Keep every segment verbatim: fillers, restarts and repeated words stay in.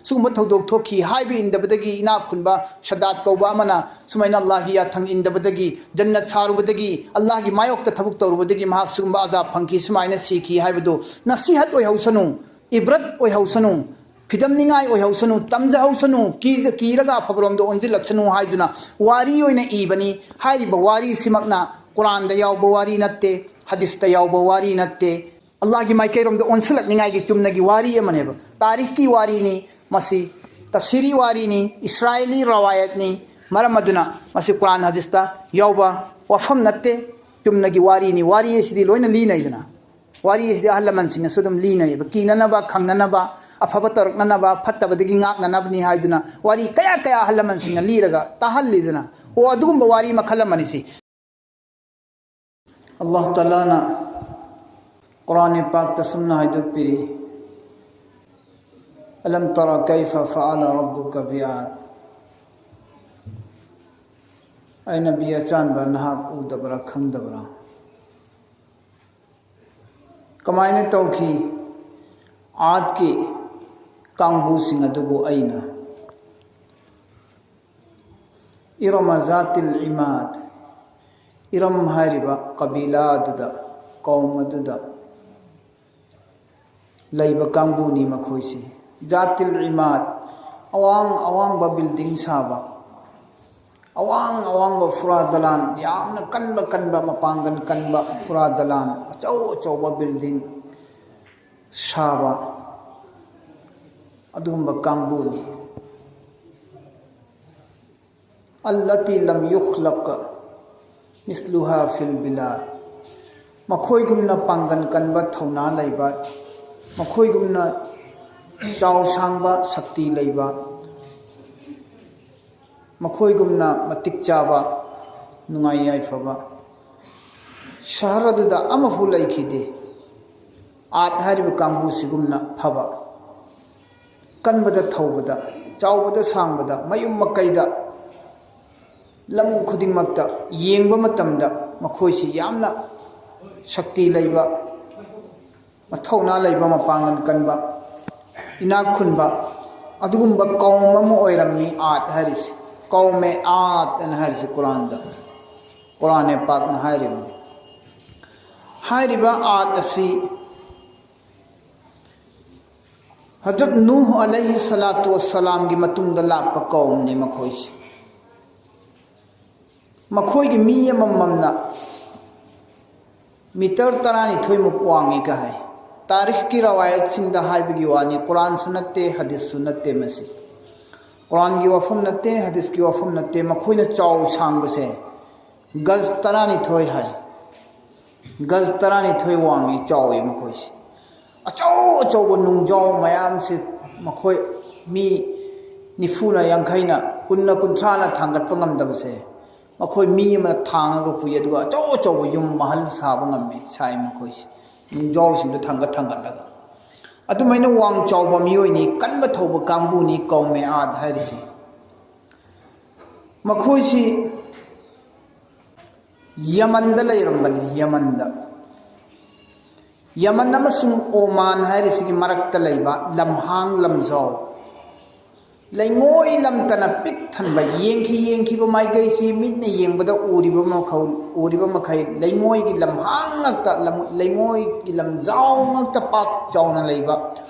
ꯁꯤꯒꯨꯝꯕ ꯊꯧꯗꯣꯛ ꯊꯣꯛꯈꯤ ꯍꯥꯏꯕ ꯏꯟꯗꯕꯗꯒꯤ, ꯏꯅꯥꯛ ꯈꯨꯟꯕ ꯁꯗꯥꯠ ꯀꯧꯕ ꯑꯃꯅ ꯁꯨꯃꯥꯏꯅ ꯑꯜꯂꯥꯍꯒꯤ ꯌꯥꯊꯪ ꯏꯟꯗꯕꯗꯒꯤ, ꯖꯟꯅꯠ ꯁꯥꯔꯨꯕꯗꯒꯤ, ꯑꯜꯂꯥꯍꯒꯤ ꯃꯥꯌꯣꯛꯇ ꯊꯕꯛ ꯇꯧꯔꯨꯕꯗꯒꯤ ꯃꯍꯥꯛ ꯁꯤꯒꯨꯝꯕ ꯑꯖꯥꯕ ꯐꯪꯈꯤ, ꯁꯨꯃꯥꯏꯅ ꯁꯤꯈꯤ ꯍꯥꯏꯕꯗꯨ ꯅꯁꯤꯍꯠ ꯑꯣꯏꯍꯧꯁꯅꯨ, ꯏꯕ꯭ꯔꯠ ꯑꯣꯏꯍꯧꯁꯅꯨ, ꯐꯤꯗꯝꯅꯤꯡꯉꯥꯏ ꯑꯣꯏꯍꯧꯁꯅꯨ, ꯇꯝꯖꯍꯧꯁꯅꯨ, ꯀꯤꯖ-, ꯀꯤꯔꯒ ꯑꯐꯕꯔꯣꯝꯗ ꯑꯣꯟꯁꯤꯜꯂꯛꯁꯅꯨ ꯍꯥꯏꯗꯨꯅ ꯋꯥꯔꯤ ꯑꯣꯏꯅ ꯏꯕꯅꯤ꯫ ꯍꯥꯏꯔꯤꯕ ꯋꯥꯔꯤꯁꯤꯃꯛꯅ ꯀꯨꯔꯥꯟꯗ ꯌꯥꯎꯕ ꯋꯥꯔꯤ ꯅꯠꯇꯦ, ꯍꯗꯤꯁꯇ ꯌꯥꯎꯕ ꯋꯥꯔꯤ ꯅꯠꯇꯦ, ꯑꯜꯂꯥꯍꯒꯤ ꯃꯥꯏꯀꯩꯔꯣꯝꯗ ꯑꯣꯟꯁꯤꯜꯂꯛꯅꯤꯡꯉꯥꯏꯒꯤ ꯆꯨꯝꯅꯒꯤ ꯋꯥꯔꯤ ꯑꯃꯅꯦꯕ, ꯇꯥꯔꯤꯈꯀꯤ ꯋꯥꯔꯤꯅꯤ꯫ ꯃꯁꯤ ꯇꯐꯁꯤꯔꯤ ꯋꯥꯔꯤꯅꯤ, ꯏꯁꯔꯥꯏꯂꯤ ꯔꯋꯥꯌꯠꯅꯤ꯫ ꯃꯔꯝ ꯑꯗꯨꯅ ꯃꯁꯤ ꯀꯨꯔꯥꯟ ꯍꯗꯤꯁꯇ ꯌꯥꯎꯕ ꯋꯥꯐꯝ ꯅꯠꯇꯦ, ꯆꯨꯝꯅꯒꯤ ꯋꯥꯔꯤꯅꯤ꯫ ꯋꯥꯔꯤ ꯑꯁꯤꯗꯤ ꯂꯣꯏꯅ ꯂꯤꯅꯩꯗꯅ, ꯋꯥꯔꯤ ꯑꯁꯤꯗꯤ ꯑꯍꯜ ꯂꯃꯟꯁꯤꯡꯅꯁꯨ ꯑꯗꯨꯝ ꯂꯤꯅꯩꯌꯦꯕ, ꯀꯤꯅꯅꯕ, ꯈꯪꯅꯅꯕ, ꯑꯐꯕ ꯇꯧꯔꯛꯅꯅꯕ, ꯐꯠꯇꯕꯗꯒꯤ ꯉꯥꯛꯅꯅꯕꯅꯤ ꯍꯥꯏꯗꯨꯅ ꯋꯥꯔꯤ ꯀꯌꯥ ꯀꯌꯥ ꯑꯍꯜ ꯂꯃꯟꯁꯤꯡꯅ ꯂꯤꯔꯒ ꯇꯥꯍꯜꯂꯤꯗꯅ꯫ ꯑꯣ, ꯑꯗꯨꯒꯨꯝꯕ ꯋꯥꯔꯤ ꯃꯈꯜ ꯑꯃꯅꯤ ꯁꯤ꯫ ꯑꯜꯂꯥꯍ ꯇꯥꯂꯥꯅ ꯀꯨꯔꯥꯟ ꯄꯥꯛꯇ ꯁꯨꯝꯅ ꯍꯥꯏꯗꯣꯛꯄꯤꯔꯤ, "ꯑꯂꯝ ꯇꯔꯥ ꯀꯩꯐ ꯐꯑꯂ ꯔꯕꯨꯀ ꯕꯤꯑꯥꯗ"꯫ ꯑꯩ ꯅꯕꯤ ꯑꯆꯥꯟꯕ, ꯅꯍꯥꯛ ꯎꯗꯕ꯭ꯔꯥ, ꯈꯪꯗꯕ꯭ꯔꯥ? ꯀꯃꯥꯏꯅ ꯇꯧꯈꯤ? ꯑꯥꯗꯀꯤ ꯀꯥꯡꯕꯨꯁꯤꯡ ꯑꯗꯨꯕꯨ ꯑꯩꯅ꯫ ꯏꯔꯃ ꯖꯥꯇꯤꯜ ꯏꯃꯥꯗ, ꯏꯔꯝ ꯍꯥꯏꯔꯤꯕ ꯀꯕꯤꯂꯥ ꯑꯗꯨꯗ, ꯀꯧꯝ ꯑꯗꯨꯗ ꯂꯩꯕ ꯀꯥꯡꯕꯨꯅꯤ ꯃꯈꯣꯏꯁꯤ꯫ ꯖꯥꯇꯤꯜ ꯏꯃꯥꯗ, ꯑꯋꯥꯡ ꯑꯋꯥꯡꯕ ꯕꯤꯜꯗꯤꯡ ꯁꯥꯕ, ꯑꯋꯥꯡ ꯑꯋꯥꯡꯕ ꯐꯨꯔꯥ ꯗꯂꯥꯟ, ꯌꯥꯝꯅ ꯀꯟꯕ ꯀꯟꯕ, ꯃꯄꯥꯡꯒꯜ ꯀꯟꯕ ꯐꯨꯔꯥ ꯗꯂꯥꯟ, ꯑꯆꯧ ꯑꯆꯧꯕ ꯕꯤꯜꯗꯤꯡ ꯁꯥꯕ ꯑꯗꯨꯒꯨꯝꯕ ꯀꯥꯡꯕꯨꯅꯤ꯫ ꯑꯜꯂꯇꯤ ꯂꯝ ꯌꯨꯈꯂꯛ ꯃꯤꯁꯂꯨꯍꯥ ꯐꯤꯜ ꯕꯤꯂꯥꯗ꯫ ꯃꯈꯣꯏꯒꯨꯝꯅ ꯄꯥꯡꯒꯜ ꯀꯟꯕ, ꯊꯧꯅꯥ ꯂꯩꯕ, ꯃꯈꯣꯏꯒꯨꯝꯅ ꯆꯥꯎ ꯁꯥꯡꯕ, ꯁꯛꯇꯤ ꯂꯩꯕ, ꯃꯈꯣꯏꯒꯨꯝꯅ ꯃꯇꯤꯛ ꯆꯥꯕ, ꯅꯨꯡꯉꯥꯏ ꯌꯥꯏꯐꯕ ꯁꯍꯔ ꯑꯗꯨꯗ ꯑꯃꯐꯥꯎ ꯂꯩꯈꯤꯗꯦ꯫ ꯑꯥꯗ ꯍꯥꯏꯔꯤꯕ ꯀꯥꯡꯕꯨꯁꯤꯒꯨꯝꯅ ꯐꯕ, ꯀꯟꯕꯗ ꯊꯧꯕꯗ, ꯆꯥꯎꯕꯗ ꯁꯥꯡꯕꯗ, ꯃꯌꯨꯝ ꯃꯀꯩꯗ, ꯂꯝ ꯈꯨꯗꯤꯡꯃꯛꯇ ꯌꯦꯡꯕ ꯃꯇꯝꯗ ꯃꯈꯣꯏꯁꯤ ꯌꯥꯝꯅ ꯁꯛꯇꯤ ꯂꯩꯕ, ꯃꯊꯧꯅꯥ ꯂꯩꯕ, ꯃꯄꯥꯡꯒꯜ ꯀꯟꯕ, ꯏꯅꯥꯛ ꯈꯨꯟꯕ, ꯑꯗꯨꯒꯨꯝꯕ ꯀꯧꯝ ꯑꯃ ꯑꯣꯏꯔꯝꯃꯤ ꯑꯥꯗ ꯍꯥꯏꯔꯤꯁꯦ꯫ ꯀꯧꯃꯦ ꯑꯥꯗ ꯑꯅ ꯍꯥꯏꯔꯤꯁꯦ ꯀꯨꯔꯥꯟꯗ, ꯀꯨꯔꯥꯟ ꯄꯥꯛꯅ ꯍꯥꯏꯔꯤꯕꯅꯤ꯫ ꯍꯥꯏꯔꯤꯕ ꯑꯥꯗ ꯑꯁꯤ ꯍꯖꯔꯠ ꯅꯨꯍ ꯑꯂꯩꯍꯤ ꯁꯂꯥꯇꯨ ꯋꯁꯂꯥꯝꯒꯤ ꯃꯇꯨꯡꯗ ꯂꯥꯛꯄ ꯀꯧꯝꯅꯤ ꯃꯈꯣꯏꯁꯦ꯫ ꯃꯈꯣꯏꯒꯤ ꯃꯤ ꯑꯃꯃꯝꯅ ꯃꯤꯇꯔ ꯇꯔꯥꯅꯤꯊꯣꯏꯃꯨꯛ ꯋꯥꯡꯉꯤ ꯀ ꯍꯥꯏ꯫ ꯇꯥꯔꯤꯈꯀꯤ ꯔꯋꯥꯌꯠꯁꯤꯡꯗ ꯍꯥꯏꯕꯒꯤ ꯋꯥꯅꯤ, ꯀꯨꯔꯥꯟꯁꯨ ꯅꯠꯇꯦ, ꯍꯗꯤꯁꯁꯨ ꯅꯠꯇꯦ ꯃꯁꯤ꯫ ꯀꯨꯔꯥꯟꯒꯤ ꯋꯥꯐꯝ ꯅꯠꯇꯦ, ꯍꯗꯤꯁꯀꯤ ꯋꯥꯐꯝ ꯅꯠꯇꯦ꯫ ꯃꯈꯣꯏꯅ ꯆꯥꯎ ꯁꯥꯡꯕꯁꯦ ꯒꯖ ꯇꯔꯥꯅꯤꯊꯣꯏ ꯍꯥꯏ꯫ ꯒꯖ ꯇꯔꯥꯅꯤꯊꯣꯏ ꯋꯥꯡꯉꯤ, ꯆꯥꯎꯋꯤ ꯃꯈꯣꯏꯁꯦ꯫ ꯑꯆꯧ ꯑꯆꯧꯕ ꯅꯨꯡꯖꯥꯎ ꯃꯌꯥꯝꯁꯦ, ꯃꯈꯣꯏ ꯃꯤ ꯅꯤꯐꯨꯅ, ꯌꯥꯡꯈꯩꯅ, ꯀꯨꯟꯅ, ꯀꯨꯟꯊ꯭ꯔꯥꯅ ꯊꯥꯡꯒꯠꯄ ꯉꯝꯗꯕꯁꯦ, ꯃꯈꯣꯏ ꯃꯤ ꯑꯃꯅ ꯊꯥꯡꯉꯒ ꯄꯨꯏ꯫ ꯑꯗꯨꯒ ꯑꯆꯧ ꯑꯆꯧꯕ ꯌꯨꯝ ꯃꯍꯜ ꯁꯥꯕ ꯉꯝꯃꯤ, ꯁꯥꯏ ꯃꯈꯣꯏꯁꯦ, ꯅꯨꯡꯖꯥꯎꯁꯤꯡꯗꯣ ꯊꯥꯡꯒꯠ ꯊꯥꯡꯒꯠꯂꯒ꯫ ꯑꯗꯨꯃꯥꯏꯅ ꯋꯥꯡ ꯆꯥꯎꯕ ꯃꯤꯑꯣꯏꯅꯤ, ꯀꯟꯕ ꯊꯧꯕ ꯀꯥꯡꯕꯨꯅꯤ ꯀꯧꯃꯦ ꯑꯥꯗ ꯍꯥꯏꯔꯤꯁꯤ꯫ ꯃꯈꯣꯏꯁꯤ ꯌꯃꯟꯗ ꯂꯩꯔꯝꯕꯅꯤ, ꯌꯃꯟꯗ꯫ ꯌꯃꯟ ꯑꯃꯁꯨꯡ ꯑꯣꯃꯥꯟ ꯍꯥꯏꯔꯤꯁꯤꯒꯤ ꯃꯔꯛꯇ ꯂꯩꯕ ꯂꯝꯍꯥꯡ ꯂꯝꯖꯥꯎ, ꯂꯩꯉꯣꯏ ꯂꯝꯇꯅ ꯄꯤꯛ ꯊꯟꯕ, ꯌꯦꯡꯈꯤ ꯌꯦꯡꯈꯤꯕ ꯃꯥꯏꯀꯩꯁꯤ, ꯃꯤꯠꯅ ꯌꯦꯡꯕꯗ ꯎꯔꯤꯕ ꯃꯈꯧ-, ꯎꯔꯤꯕ ꯃꯈꯩ ꯂꯩꯉꯣꯏꯒꯤ ꯂꯝꯍꯥꯡ ꯉꯥꯛꯇ, ꯂꯝ-, ꯂꯩꯉꯣꯏꯒꯤ ꯂꯝꯖꯥꯎ ꯉꯥꯛꯇ ꯄꯥꯛ ꯆꯥꯎꯅ ꯂꯩꯕ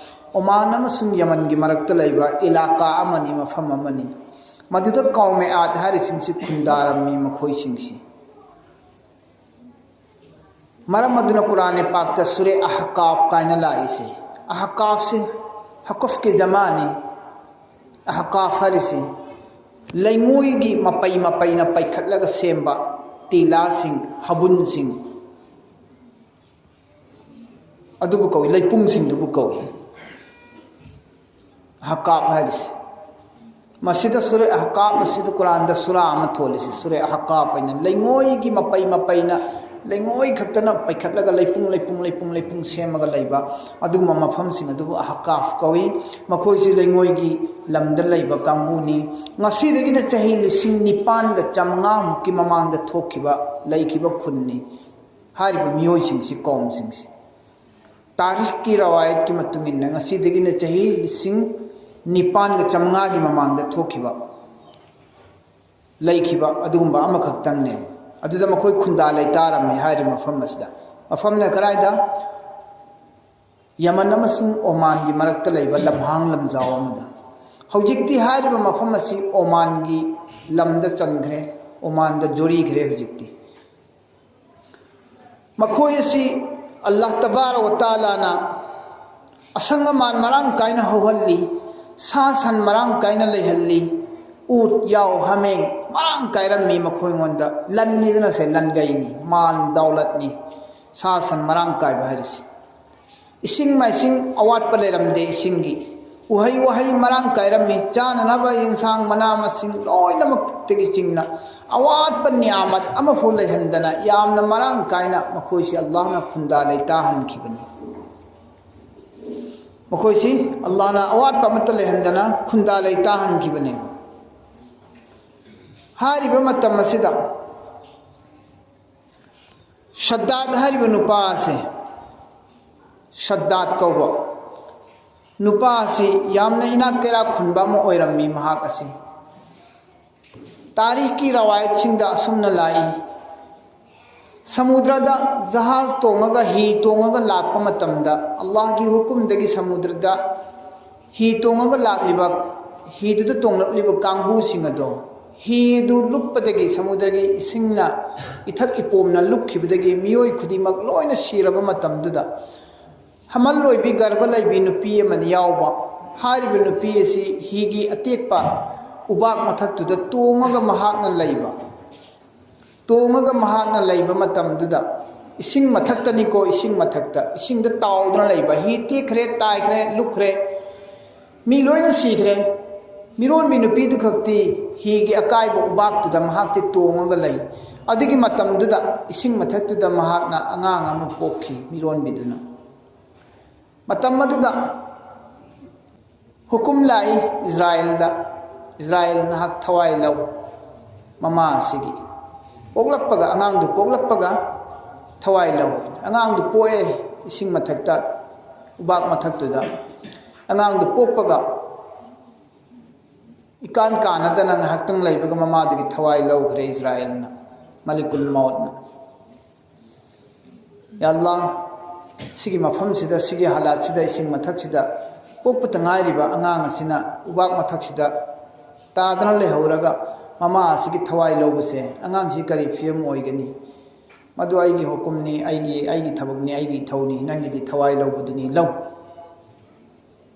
ꯑꯣꯃꯥꯟ ꯑꯃꯁꯨꯡ ꯌꯃꯟꯒꯤ ꯃꯔꯛꯇ ꯂꯩꯕ ꯏꯂꯥꯀꯥ ꯑꯃꯅꯤ, ꯃꯐꯝ ꯑꯃꯅꯤ꯫ ꯃꯗꯨꯗ ꯀꯥꯎꯃꯦ ꯑꯥꯠ ꯍꯥꯏꯔꯤꯁꯤꯡꯁꯤ ꯈꯨꯟꯗꯥꯔꯝꯃꯤ ꯃꯈꯣꯏꯁꯤꯡꯁꯤ꯫ ꯃꯔꯝ ꯑꯗꯨꯅ ꯀꯨꯔꯥꯟ ꯄꯥꯛꯇ ꯁꯨꯔꯦ ꯑꯍꯀꯥꯞ ꯀꯥꯏꯅ ꯂꯥꯛꯏꯁꯦ꯫ ꯑꯍꯀꯥꯞꯁꯦ ꯍꯀꯐꯀꯤ ꯖꯃꯥꯅꯤ꯫ ꯑꯍꯀꯥꯞ ꯍꯥꯏꯔꯤꯁꯤ ꯂꯩꯉꯣꯏꯒꯤ ꯃꯄꯩ ꯃꯄꯩꯅ ꯄꯩꯈꯠꯂꯒ ꯁꯦꯝꯕ ꯇꯤꯂꯥꯁꯤꯡ, ꯍꯕꯨꯟꯁꯤꯡ ꯑꯗꯨꯕꯨ ꯀꯧꯏ, ꯂꯩꯄꯨꯡꯁꯤꯡꯗꯨꯕꯨ ꯀꯧꯏ꯫ ꯑꯍꯀꯥꯞ ꯍꯥꯏꯔꯤꯁꯤ꯫ ꯃꯁꯤꯗ ꯁꯨꯔꯦ ꯑꯍꯀꯥꯞ ꯑꯁꯤꯗ ꯀꯨꯔꯥꯟꯗ ꯁꯨꯔꯥ ꯑꯃ ꯊꯣꯜꯂꯤꯁꯤ, ꯁꯨꯔꯦ ꯑꯍꯀꯥꯞ ꯍꯥꯏꯅ꯫ ꯂꯩꯉꯣꯏꯒꯤ ꯃꯄꯩ ꯃꯄꯩꯅ, ꯂꯩꯉꯣꯏ ꯈꯛꯇꯅ ꯄꯩꯈꯠꯂꯒ ꯂꯩꯄꯨꯡ, ꯂꯩꯄꯨꯡ, ꯂꯩꯄꯨꯡ, ꯂꯩꯄꯨꯡ ꯁꯦꯝꯃꯒ ꯂꯩꯕ ꯑꯗꯨꯒꯨꯝꯕ ꯃꯐꯝꯁꯤꯡ ꯑꯗꯨꯕꯨ ꯑꯍꯀꯥꯞ ꯀꯧꯏ꯫ ꯃꯈꯣꯏꯁꯤ ꯂꯩꯉꯣꯏꯒꯤ ꯂꯝꯗ ꯂꯩꯕ ꯀꯥꯡꯕꯨꯅꯤ꯫ ꯉꯁꯤꯗꯒꯤꯅ ꯆꯍꯤ ꯂꯤꯁꯤꯡ ꯅꯤꯄꯥꯟꯒ ꯆꯥꯃꯉꯥꯃꯨꯛꯀꯤ ꯃꯃꯥꯡꯗ ꯊꯣꯛꯈꯤꯕ, ꯂꯩꯈꯤꯕ ꯈꯨꯟꯅꯤ꯫ ꯍꯥꯏꯔꯤꯕ ꯃꯤꯑꯣꯏꯁꯤꯡꯁꯤ, ꯀꯧꯝꯁꯤꯡꯁꯤ꯫ ꯇꯥꯔꯤꯈꯀꯤ ꯔꯋꯥꯌꯠꯀꯤ ꯃꯇꯨꯡ ꯏꯟꯅ ꯉꯁꯤꯗꯒꯤꯅ ꯆꯍꯤ ꯂꯤꯁꯤꯡ ꯅꯤꯄꯥꯟꯒ ꯆꯥꯝꯃꯉꯥꯒꯤ ꯃꯃꯥꯡꯗ ꯊꯣꯛꯈꯤꯕ, ꯂꯩꯈꯤꯕ ꯑꯗꯨꯒꯨꯝꯕ ꯑꯃꯈꯛꯇꯪꯅꯦ꯫ ꯑꯗꯨꯗ ꯃꯈꯣꯏ ꯈꯨꯟꯗꯥ ꯂꯩꯇꯥꯔꯝꯃꯤ ꯍꯥꯏꯔꯤꯕ ꯃꯐꯝ ꯑꯁꯤꯗ꯫ ꯃꯐꯝꯅ ꯀꯗꯥꯏꯗ? ꯌꯃꯟ ꯑꯃꯁꯨꯡ ꯑꯣꯃꯥꯟꯒꯤ ꯃꯔꯛꯇ ꯂꯩꯕ ꯂꯝꯍꯥꯡ ꯂꯝꯖꯥꯎ ꯑꯃꯗ꯫ ꯍꯧꯖꯤꯛꯇꯤ ꯍꯥꯏꯔꯤꯕ ꯃꯐꯝ ꯑꯁꯤ ꯑꯣꯃꯥꯟꯒꯤ ꯂꯝꯗ ꯆꯟꯈ꯭ꯔꯦ, ꯑꯣꯃꯥꯟꯗ ꯖꯣꯔꯤꯈ꯭ꯔꯦ ꯍꯧꯖꯤꯛꯇꯤ꯫ ꯃꯈꯣꯏ ꯑꯁꯤ ꯑꯜꯂꯥꯍ ꯇꯕꯥꯔꯛ ꯋ ꯇꯥꯂꯥꯅ ꯑꯁꯪ ꯑꯃꯥꯟ ꯃꯔꯥꯡ ꯀꯥꯏꯅ ꯍꯧꯍꯜꯂꯤ, ꯁꯥ ꯁꯟ ꯃꯔꯥꯡ ꯀꯥꯏꯅ ꯂꯩꯍꯜꯂꯤ, ꯎꯠ, ꯌꯥꯎ, ꯍꯥꯃꯦꯡ ꯃꯔꯥꯡ ꯀꯥꯏꯔꯝꯃꯤ ꯃꯈꯣꯏꯉꯣꯟꯗ꯫ ꯂꯟꯅꯤꯗꯅ ꯁꯦ, ꯂꯟꯒꯩꯅꯤ, ꯃꯥꯜ ꯗꯧꯂꯠꯅꯤ, ꯁꯥ ꯁꯟ ꯃꯔꯥꯡ ꯀꯥꯏꯕ ꯍꯥꯏꯔꯤꯁꯤ꯫ ꯏꯁꯤꯡ ꯃꯥꯏꯁꯤꯡ ꯑꯋꯥꯠꯄ ꯂꯩꯔꯝꯗꯦ, ꯏꯁꯤꯡꯒꯤ ꯎꯍꯩ ꯋꯥꯍꯩ ꯃꯔꯥꯡ ꯀꯥꯏꯔꯝꯃꯤ, ꯆꯥꯅꯅꯕ ꯌꯦꯟꯁꯥꯡ ꯃꯅꯥ ꯃꯁꯤꯡ ꯂꯣꯏꯅꯃꯛꯇꯒꯤ ꯆꯤꯡꯅ ꯑꯋꯥꯠꯄ ꯅꯤꯌꯥꯃꯠ ꯑꯃꯐꯥꯎ ꯂꯩꯍꯟꯗꯅ ꯌꯥꯝꯅ ꯃꯔꯥꯡ ꯀꯥꯏꯅ ꯃꯈꯣꯏꯁꯤ ꯑꯜꯂꯥꯍꯅ ꯈꯨꯟꯗꯥ ꯂꯩꯇꯥꯍꯟꯈꯤꯕꯅꯤ꯫ ꯃꯈꯣꯏꯁꯤ ꯑꯜꯂꯥꯍꯅ ꯑꯋꯥꯠꯄ ꯑꯃꯠꯇ ꯂꯩꯍꯟꯗꯅ ꯈꯨꯟꯗꯥ ꯂꯩꯇꯥꯍꯟꯈꯤꯕꯅꯤ꯫ ꯍꯥꯏꯔꯤꯕ ꯃꯇꯝ ꯑꯁꯤꯗ ꯁꯗꯥꯗ ꯍꯥꯏꯔꯤꯕ ꯅꯨꯄꯥ ꯑꯁꯦ, ꯁꯗꯥꯗ ꯀꯧꯕ ꯅꯨꯄꯥ ꯑꯁꯤ ꯌꯥꯝꯅ ꯏꯅꯥꯛ ꯀꯩꯔꯥꯛ ꯈꯨꯟꯕ ꯑꯃ ꯑꯣꯏꯔꯝꯃꯤ꯫ ꯃꯍꯥꯛ ꯑꯁꯤ ꯇꯥꯔꯤꯈꯀꯤ ꯔꯋꯥꯌꯠꯁꯤꯡꯗ ꯑꯁꯨꯝꯅ ꯂꯥꯛꯏ, ꯁꯃꯨꯗ꯭ꯔꯗ ꯖꯍꯥꯖ ꯇꯣꯡꯉꯒ, ꯍꯤ ꯇꯣꯡꯉꯒ ꯂꯥꯛꯄ ꯃꯇꯝꯗ, ꯑꯜꯂꯥꯍꯒꯤ ꯍꯨꯀꯨꯝꯗꯒꯤ ꯁꯃꯨꯗ꯭ꯔꯗ ꯍꯤ ꯇꯣꯡꯉꯒ ꯂꯥꯛꯂꯤꯕ, ꯍꯤꯗꯨꯗ ꯇꯣꯡꯂꯛꯂꯤꯕ ꯀꯥꯡꯕꯨꯁꯤꯡ ꯑꯗꯣ, ꯍꯤꯗꯨ ꯂꯨꯞꯄꯗꯒꯤ, ꯁꯃꯨꯗ꯭ꯔꯒꯤ ꯏꯁꯤꯡꯅ ꯏꯊꯛ ꯏꯄꯣꯝꯅ ꯂꯨꯞꯈꯤꯕꯗꯒꯤ ꯃꯤꯑꯣꯏ ꯈꯨꯗꯤꯡꯃꯛ ꯂꯣꯏꯅ ꯁꯤꯔꯕ ꯃꯇꯝꯗꯨꯗ, ꯍꯃꯜ ꯑꯣꯏꯕꯤ ꯒꯔꯚ ꯂꯩꯕꯤ ꯅꯨꯄꯤ ꯑꯃꯗꯤ ꯌꯥꯎꯕ꯫ ꯍꯥꯏꯔꯤꯕ ꯅꯨꯄꯤ ꯑꯁꯤ ꯍꯤꯒꯤ ꯑꯇꯦꯛꯄ ꯎꯕꯥꯛ ꯃꯊꯛꯇꯨꯗ ꯇꯣꯡꯉꯒ ꯃꯍꯥꯛꯅ ꯂꯩꯕ꯫ ꯇꯣꯡꯉꯒ ꯃꯍꯥꯛꯅ ꯂꯩꯕ ꯃꯇꯝꯗꯨꯗ, ꯏꯁꯤꯡ ꯃꯊꯛꯇꯅꯤꯀꯣ, ꯏꯁꯤꯡ ꯃꯊꯛꯇ, ꯏꯁꯤꯡꯗ ꯇꯥꯎꯗꯨꯅ ꯂꯩꯕ, ꯍꯤ ꯇꯦꯛꯈ꯭ꯔꯦ, ꯇꯥꯏꯈ꯭ꯔꯦ, ꯂꯨꯞꯈ꯭ꯔꯦ, ꯃꯤ ꯂꯣꯏꯅ ꯁꯤꯈ꯭ꯔꯦ꯫ ꯃꯤꯔꯣꯟꯕꯤ ꯅꯨꯄꯤꯗꯨ ꯈꯛꯇꯤ ꯍꯤꯒꯤ ꯑꯀꯥꯏꯕ ꯎꯕꯥꯛꯇꯨꯗ ꯃꯍꯥꯛꯇꯤ ꯇꯣꯡꯉꯒ ꯂꯩ꯫ ꯑꯗꯨꯒꯤ ꯃꯇꯝꯗꯨꯗ ꯏꯁꯤꯡ ꯃꯊꯛꯇꯨꯗ ꯃꯍꯥꯛꯅ ꯑꯉꯥꯡ ꯑꯃ ꯄꯣꯛꯈꯤ, ꯃꯤꯔꯣꯟꯕꯤꯗꯨꯅ꯫ ꯃꯇꯝ ꯑꯗꯨꯗ ꯍꯨꯀꯨꯝ ꯂꯥꯛꯏ ꯏꯁꯔꯥꯏꯜꯗ, "ꯏꯁꯔꯥꯏꯜ, ꯅꯍꯥꯛ ꯊꯋꯥꯏ ꯂꯧ꯫ ꯃꯃꯥ ꯑꯁꯤꯒꯤ ꯄꯣꯛꯂꯛꯄꯒ, ꯑꯉꯥꯡꯗꯨ ꯄꯣꯛꯂꯛꯄꯒ ꯊꯋꯥꯏ ꯂꯧ"꯫ ꯑꯉꯥꯡꯗꯨ ꯄꯣꯛꯑꯦ ꯏꯁꯤꯡ ꯃꯊꯛꯇ, ꯎꯕꯥꯛ ꯃꯊꯛꯇꯨꯗ꯫ ꯑꯉꯥꯡꯗꯨ ꯄꯣꯛꯄꯒ ꯏꯀꯥꯟ ꯀꯥꯟꯅꯗꯅ ꯉꯥꯏꯍꯥꯛꯇꯪ ꯂꯩꯕꯒ ꯃꯃꯥꯗꯨꯒꯤ ꯊꯋꯥꯏ ꯂꯧꯈ꯭ꯔꯦ ꯏꯁꯔꯥꯏꯜꯅ, ꯃꯂꯤꯀꯨꯜ ꯃꯧꯠꯅ꯫ "ꯌꯥ ꯑꯜꯂꯥꯍ, ꯁꯤꯒꯤ ꯃꯐꯝꯁꯤꯗ, ꯁꯤꯒꯤ ꯍꯥꯂꯥꯠꯁꯤꯗ, ꯏꯁꯤꯡ ꯃꯊꯛꯁꯤꯗ ꯄꯣꯛꯄꯇ ꯉꯥꯏꯔꯤꯕ ꯑꯉꯥꯡ ꯑꯁꯤꯅ ꯎꯕꯥꯛ ꯃꯊꯛꯁꯤꯗ ꯇꯥꯗꯅ ꯂꯩꯍꯧꯔꯒ ꯃꯃꯥ ꯑꯁꯤꯒꯤ ꯊꯋꯥꯏ ꯂꯧꯕꯁꯦ, ꯑꯉꯥꯡꯁꯤ ꯀꯔꯤ ꯐꯤꯕꯝ ꯑꯣꯏꯒꯅꯤ? ꯃꯗꯨ ꯑꯩꯒꯤ ꯍꯨꯀꯨꯝꯅꯤ, ꯑꯩꯒꯤ, ꯑꯩꯒꯤ ꯊꯕꯛꯅꯤ, ꯑꯩꯒꯤ ꯏꯊꯧꯅꯤ꯫ ꯅꯪꯒꯤꯗꯤ ꯊꯋꯥꯏ ꯂꯧꯕꯗꯨꯅꯤ, ꯂꯧ꯫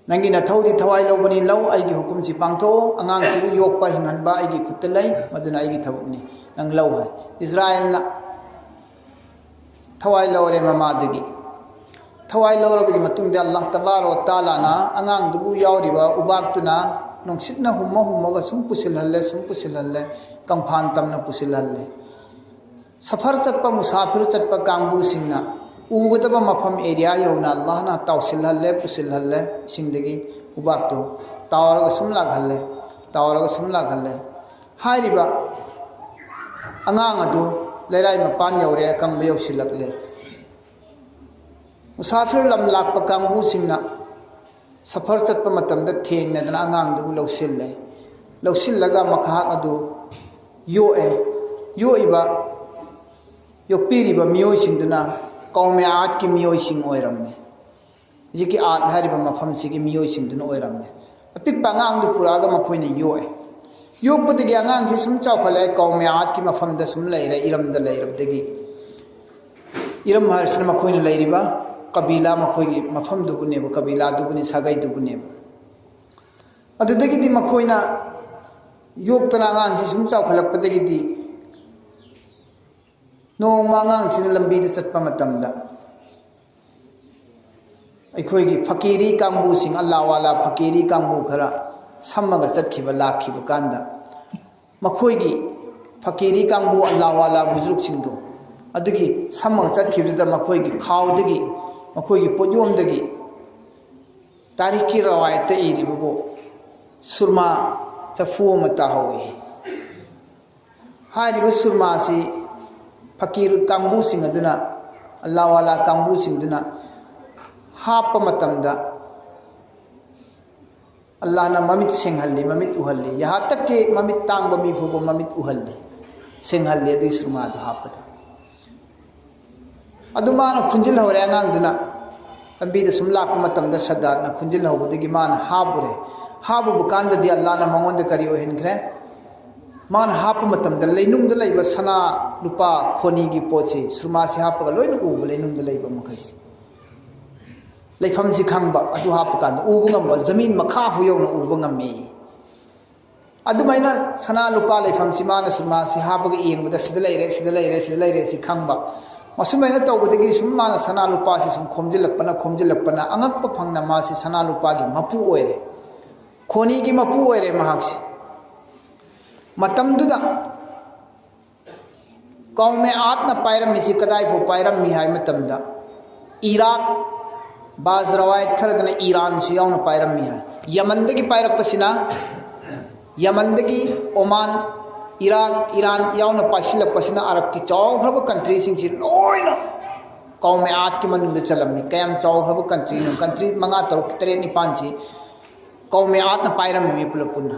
ꯅꯪꯒꯤ ꯅꯊꯧꯗꯤ ꯊꯋꯥꯏ ꯂꯧꯕꯅꯤ, ꯂꯧ꯫ ꯑꯩꯒꯤ ꯍꯨꯀꯨꯝꯁꯤ ꯄꯥꯡꯊꯣꯛꯑꯣ꯫ ꯑꯉꯥꯡꯁꯤꯕꯨ ꯌꯣꯛꯄ, ꯍꯤꯡꯍꯟꯕ ꯑꯩꯒꯤ ꯈꯨꯠꯇ ꯂꯩ, ꯃꯗꯨꯅ ꯑꯩꯒꯤ ꯊꯕꯛꯅꯤ, ꯅꯪ ꯂꯧ" ꯍꯥꯏ꯫ ꯏꯁꯔꯥꯏꯜꯅ ꯊꯋꯥꯏ ꯂꯧꯔꯦ ꯃꯃꯥꯗꯨꯒꯤ꯫ ꯊꯋꯥꯏ ꯂꯧꯔꯕꯒꯤ ꯃꯇꯨꯡꯗ ꯑꯜꯂꯥꯍ ꯇꯕꯥꯔꯛ ꯋ ꯇꯥꯂꯥꯅ ꯑꯉꯥꯡꯗꯨꯕꯨ ꯌꯥꯎꯔꯤꯕ ꯎꯕꯥꯛꯇꯨꯅ ꯅꯨꯡꯁꯤꯠꯅ ꯍꯨꯝꯃ ꯍꯨꯝꯃꯒ ꯁꯨꯝ ꯄꯨꯁꯤꯜꯍꯜꯂꯦ, ꯁꯨꯝ ꯄꯨꯁꯤꯜꯍꯜꯂꯦ, ꯀꯪꯐꯥꯟ ꯇꯝꯅ ꯄꯨꯁꯤꯜꯍꯜꯂꯦ꯫ ꯁꯐꯔ ꯆꯠꯄ, ꯃꯨꯁꯥꯐꯤꯔ ꯆꯠꯄ ꯀꯥꯡꯕꯨꯁꯤꯡꯅ ꯎꯒꯗꯕ ꯃꯐꯝ ꯑꯦꯔꯤꯌꯥ ꯌꯧꯅ ꯑꯜꯂꯥꯍꯅ ꯇꯥꯎꯁꯤꯜꯍꯜꯂꯦ, ꯄꯨꯁꯤꯜꯍꯜꯂꯦ꯫ ꯏꯁꯤꯡꯗꯒꯤ ꯎꯕꯥꯛꯇꯨ ꯇꯥꯎꯔꯒ ꯁꯨꯝ ꯂꯥꯛꯍꯜꯂꯦ, ꯇꯥꯎꯔꯒ ꯁꯨꯝ ꯂꯥꯛꯍꯜꯂꯦ꯫ ꯍꯥꯏꯔꯤꯕ ꯑꯉꯥꯡ ꯑꯗꯨ ꯂꯩꯔꯥꯏ ꯃꯄꯥꯟ ꯌꯧꯔꯦ, ꯑꯀꯪꯕ ꯌꯧꯁꯤꯜꯂꯛꯂꯦ꯫ ꯃꯨꯁꯥꯐꯤꯔ ꯂꯝ ꯂꯥꯛꯄ ꯀꯥꯡꯕꯨꯁꯤꯡꯅ ꯁꯐꯔ ꯆꯠꯄ ꯃꯇꯝꯗ ꯊꯦꯡꯅꯗꯅ ꯑꯉꯥꯡꯗꯨꯕꯨ ꯂꯧꯁꯤꯜꯂꯦ꯫ ꯂꯧꯁꯤꯜꯂꯒ ꯃꯍꯥꯛ ꯑꯗꯨ ꯌꯣꯛꯑꯦ꯫ ꯌꯣꯛꯏꯕ, ꯌꯣꯛꯄꯤꯔꯤꯕ ꯃꯤꯑꯣꯏꯁꯤꯡꯗꯨꯅ ꯀꯧꯃꯦ ꯑꯥꯗꯀꯤ ꯃꯤꯑꯣꯏꯁꯤꯡ ꯑꯣꯏꯔꯝꯃꯤ꯫ ꯍꯧꯖꯤꯛꯀꯤ ꯑꯥꯗ ꯍꯥꯏꯔꯤꯕ ꯃꯐꯝꯁꯤꯒꯤ ꯃꯤꯑꯣꯏꯁꯤꯡꯗꯨꯅ ꯑꯣꯏꯔꯝꯃꯤ꯫ ꯑꯄꯤꯛꯄ ꯑꯉꯥꯡꯗꯨ ꯄꯨꯔꯛꯑꯒ ꯃꯈꯣꯏꯅ ꯌꯣꯛꯑꯦ꯫ ꯌꯣꯛꯄꯗꯒꯤ ꯑꯉꯥꯡꯁꯤ ꯁꯨꯝ ꯆꯥꯎꯈꯠꯂꯛꯑꯦ, ꯀꯧꯃꯦ ꯑꯥꯗꯀꯤ ꯃꯐꯝꯗ ꯁꯨꯝ ꯂꯩꯔꯦ, ꯏꯔꯝꯗ ꯂꯩꯔꯕꯗꯒꯤ꯫ ꯏꯔꯝ ꯍꯥꯏꯔꯤꯁꯤꯅ ꯃꯈꯣꯏꯅ ꯂꯩꯔꯤꯕ ꯀꯕꯤꯂꯥ, ꯃꯈꯣꯏꯒꯤ ꯃꯐꯝꯗꯨꯕꯨꯅꯦꯕ, ꯀꯕꯤꯂꯥꯗꯨꯕꯨꯅꯤ, ꯁꯥꯒꯩꯗꯨꯕꯨꯅꯦꯕ꯫ ꯑꯗꯨꯗꯒꯤꯗꯤ ꯃꯈꯣꯏꯅ ꯌꯣꯛꯇꯅ ꯑꯉꯥꯡꯁꯤ ꯁꯨꯝ ꯆꯥꯎꯈꯠꯂꯛꯄꯗꯒꯤꯗꯤ ꯅꯣꯡꯃ ꯑꯉꯥꯡꯁꯤꯅ ꯂꯝꯕꯤꯗ ꯆꯠꯄ ꯃꯇꯝꯗ ꯑꯩꯈꯣꯏꯒꯤ ꯐꯀꯤꯔꯤ ꯀꯥꯡꯕꯨꯁꯤꯡ, ꯑꯜꯂꯥꯋꯥꯂꯥ ꯐꯀꯤꯔꯤ ꯀꯥꯡꯕꯨ ꯈꯔ ꯁꯝꯃꯒ ꯆꯠꯈꯤꯕ, ꯂꯥꯛꯈꯤꯕ ꯀꯥꯟꯗ, ꯃꯈꯣꯏꯒꯤ ꯐꯀꯤꯔꯤ ꯀꯥꯡꯕꯨ, ꯑꯜꯂꯥꯋꯥꯂꯥ ꯕꯨꯖꯨꯔꯨꯛꯁꯤꯡꯗꯣ, ꯑꯗꯨꯒꯤ ꯁꯝꯃꯒ ꯆꯠꯈꯤꯕꯗꯨꯗ ꯃꯈꯣꯏꯒꯤ ꯈꯥꯎꯗꯒꯤ, ꯃꯈꯣꯏꯒꯤ ꯄꯣꯠꯌꯣꯝꯗꯒꯤ, ꯇꯥꯔꯤꯈꯀꯤ ꯔꯋꯥꯌꯠꯇ ꯏꯔꯤꯕꯕꯨ, ꯁꯨꯔꯃꯥ ꯆꯐꯨ ꯑꯃ ꯇꯥꯍꯧꯏ꯫ ꯍꯥꯏꯔꯤꯕ ꯁꯨꯔꯃꯥꯁꯤ ꯐꯀꯤꯔ ꯀꯥꯡꯕꯨꯁꯤꯡ ꯑꯗꯨꯅ, ꯑꯜꯂꯥꯋꯥꯂꯥ ꯀꯥꯡꯕꯨꯁꯤꯡꯗꯨꯅ ꯍꯥꯞꯄ ꯃꯇꯝꯗ, ꯑꯜꯂꯥꯍꯅ ꯃꯃꯤꯠ ꯁꯦꯡꯍꯜꯂꯤ, ꯃꯃꯤꯠ ꯎꯍꯜꯂꯤ꯫ ꯌꯍꯥ ꯇꯛ ꯀꯤ ꯃꯃꯤꯠ ꯇꯥꯡꯕ ꯃꯤ ꯐꯥꯎꯕ ꯃꯃꯤꯠ ꯎꯍꯜꯂꯤ, ꯁꯦꯡꯍꯜꯂꯤ ꯑꯗꯨꯒꯤ ꯁꯨꯔꯃꯥꯗꯨ ꯍꯥꯞꯄꯗ꯫ ꯑꯗꯨ ꯃꯥꯅ ꯈꯨꯟꯖꯤꯜꯍꯧꯔꯦ ꯑꯉꯥꯡꯗꯨꯅ꯫ ꯂꯝꯕꯤꯗ ꯁꯨꯝ ꯂꯥꯛꯄ ꯃꯇꯝꯗ ꯁꯗꯥꯠꯅ ꯈꯨꯟꯖꯤꯜꯍꯧꯕꯗꯒꯤ ꯃꯥꯅ ꯍꯥꯞꯄꯨꯔꯦ꯫ ꯍꯥꯞꯄꯨꯕ ꯀꯥꯟꯗꯗꯤ ꯑꯜꯂꯥꯍꯅ ꯃꯉꯣꯟꯗ ꯀꯔꯤ ꯑꯣꯏꯍꯟꯈ꯭ꯔꯦ? ꯃꯥꯅ ꯍꯥꯞꯄ ꯃꯇꯝꯗ ꯂꯩꯅꯨꯡꯗ ꯂꯩꯕ ꯁꯅꯥ ꯂꯨꯄꯥ ꯈꯣꯅꯤꯒꯤ ꯄꯣꯠꯁꯤ, ꯁꯨꯔꯃꯥꯁꯤ ꯍꯥꯞꯄꯒ ꯂꯣꯏꯅ ꯎꯕ, ꯂꯩꯅꯨꯡꯗ ꯂꯩꯕ ꯃꯈꯩꯁꯤ꯫ ꯂꯩꯐꯝꯁꯤ ꯈꯪꯕ, ꯑꯗꯨ ꯍꯥꯞꯄ ꯀꯥꯟꯗ ꯎꯕ ꯉꯝꯕ, ꯖꯃꯤꯟ ꯃꯈꯥ ꯐꯥꯎ ꯌꯧꯅ ꯎꯕ ꯉꯝꯃꯤ꯫ ꯑꯗꯨꯃꯥꯏꯅ ꯁꯅꯥ ꯂꯨꯄꯥ ꯂꯩꯐꯝꯁꯤ ꯃꯥꯅ ꯁꯨꯔꯃꯥꯁꯤ ꯍꯥꯞꯄꯒ ꯌꯦꯡꯕꯗ ꯁꯤꯗ ꯂꯩꯔꯦ, ꯁꯤꯗ ꯂꯩꯔꯦ, ꯁꯤꯗ ꯂꯩꯔꯦ ꯁꯤ ꯈꯪꯕ꯫ ꯃꯁꯨꯃꯥꯏꯅ ꯇꯧꯕꯗꯒꯤ ꯁꯨꯝ ꯃꯥꯅ ꯁꯅꯥ ꯂꯨꯄꯥꯁꯤ ꯁꯨꯝ ꯈꯣꯝꯖꯤꯜꯂꯛꯄꯅ, ꯈꯣꯝꯖꯤꯜꯂꯛꯄꯅ ꯑꯉꯛꯄ ꯐꯪꯅ ꯃꯥꯁꯤ ꯁꯅꯥ ꯂꯨꯄꯥꯒꯤ ꯃꯄꯨ ꯑꯣꯏꯔꯦ꯫ ꯈꯣꯅꯤꯒꯤ ꯃꯄꯨ ꯑꯣꯏꯔꯦ ꯃꯍꯥꯛꯁꯤ꯫ ꯃꯇꯝꯗꯨꯗ ꯀꯧꯃꯦ ꯑꯥꯠꯅ ꯄꯥꯏꯔꯝꯃꯤꯁꯤ ꯀꯗꯥꯏꯐꯥꯎ ꯄꯥꯏꯔꯝꯃꯤ ꯍꯥꯏ ꯃꯇꯝꯗ, ꯏꯔꯥꯛ, ꯕꯥꯖ ꯔꯋꯥꯌꯠ ꯈꯔꯗꯅ ꯏꯔꯥꯟꯁꯨ ꯌꯥꯎꯅ ꯄꯥꯏꯔꯝꯃꯤ ꯍꯥꯏ꯫ ꯌꯃꯟꯗꯒꯤ ꯄꯥꯏꯔꯛꯄꯁꯤꯅ, ꯌꯃꯟꯗꯒꯤ ꯑꯣꯃꯥꯟ, ꯏꯔꯥꯛ, ꯏꯔꯥꯟ ꯌꯥꯎꯅ ꯄꯥꯏꯁꯤꯜꯂꯛꯄꯁꯤꯅ ꯑꯔꯕꯀꯤ ꯆꯥꯎꯈ꯭ꯔꯕ ꯀꯟꯇ꯭ꯔꯤꯁꯤꯡꯁꯤ ꯂꯣꯏꯅ ꯀꯧꯃꯦ ꯑꯥꯠꯀꯤ ꯃꯅꯨꯡꯗ ꯆꯜꯂꯝꯃꯤ꯫ ꯀꯌꯥꯝ ꯆꯥꯎꯈ꯭ꯔꯕ ꯀꯟꯇ꯭ꯔꯤꯅꯣ? ꯀꯟꯇ꯭ꯔꯤ ꯃꯉꯥ, ꯇꯔꯨꯛ, ꯇꯔꯦꯠ, ꯅꯤꯄꯥꯟꯁꯤ ꯀꯧꯃꯦ ꯑꯥꯠꯅ ꯄꯥꯏꯔꯝꯃꯤ ꯄꯨꯂꯞ ꯄꯨꯟꯅ꯫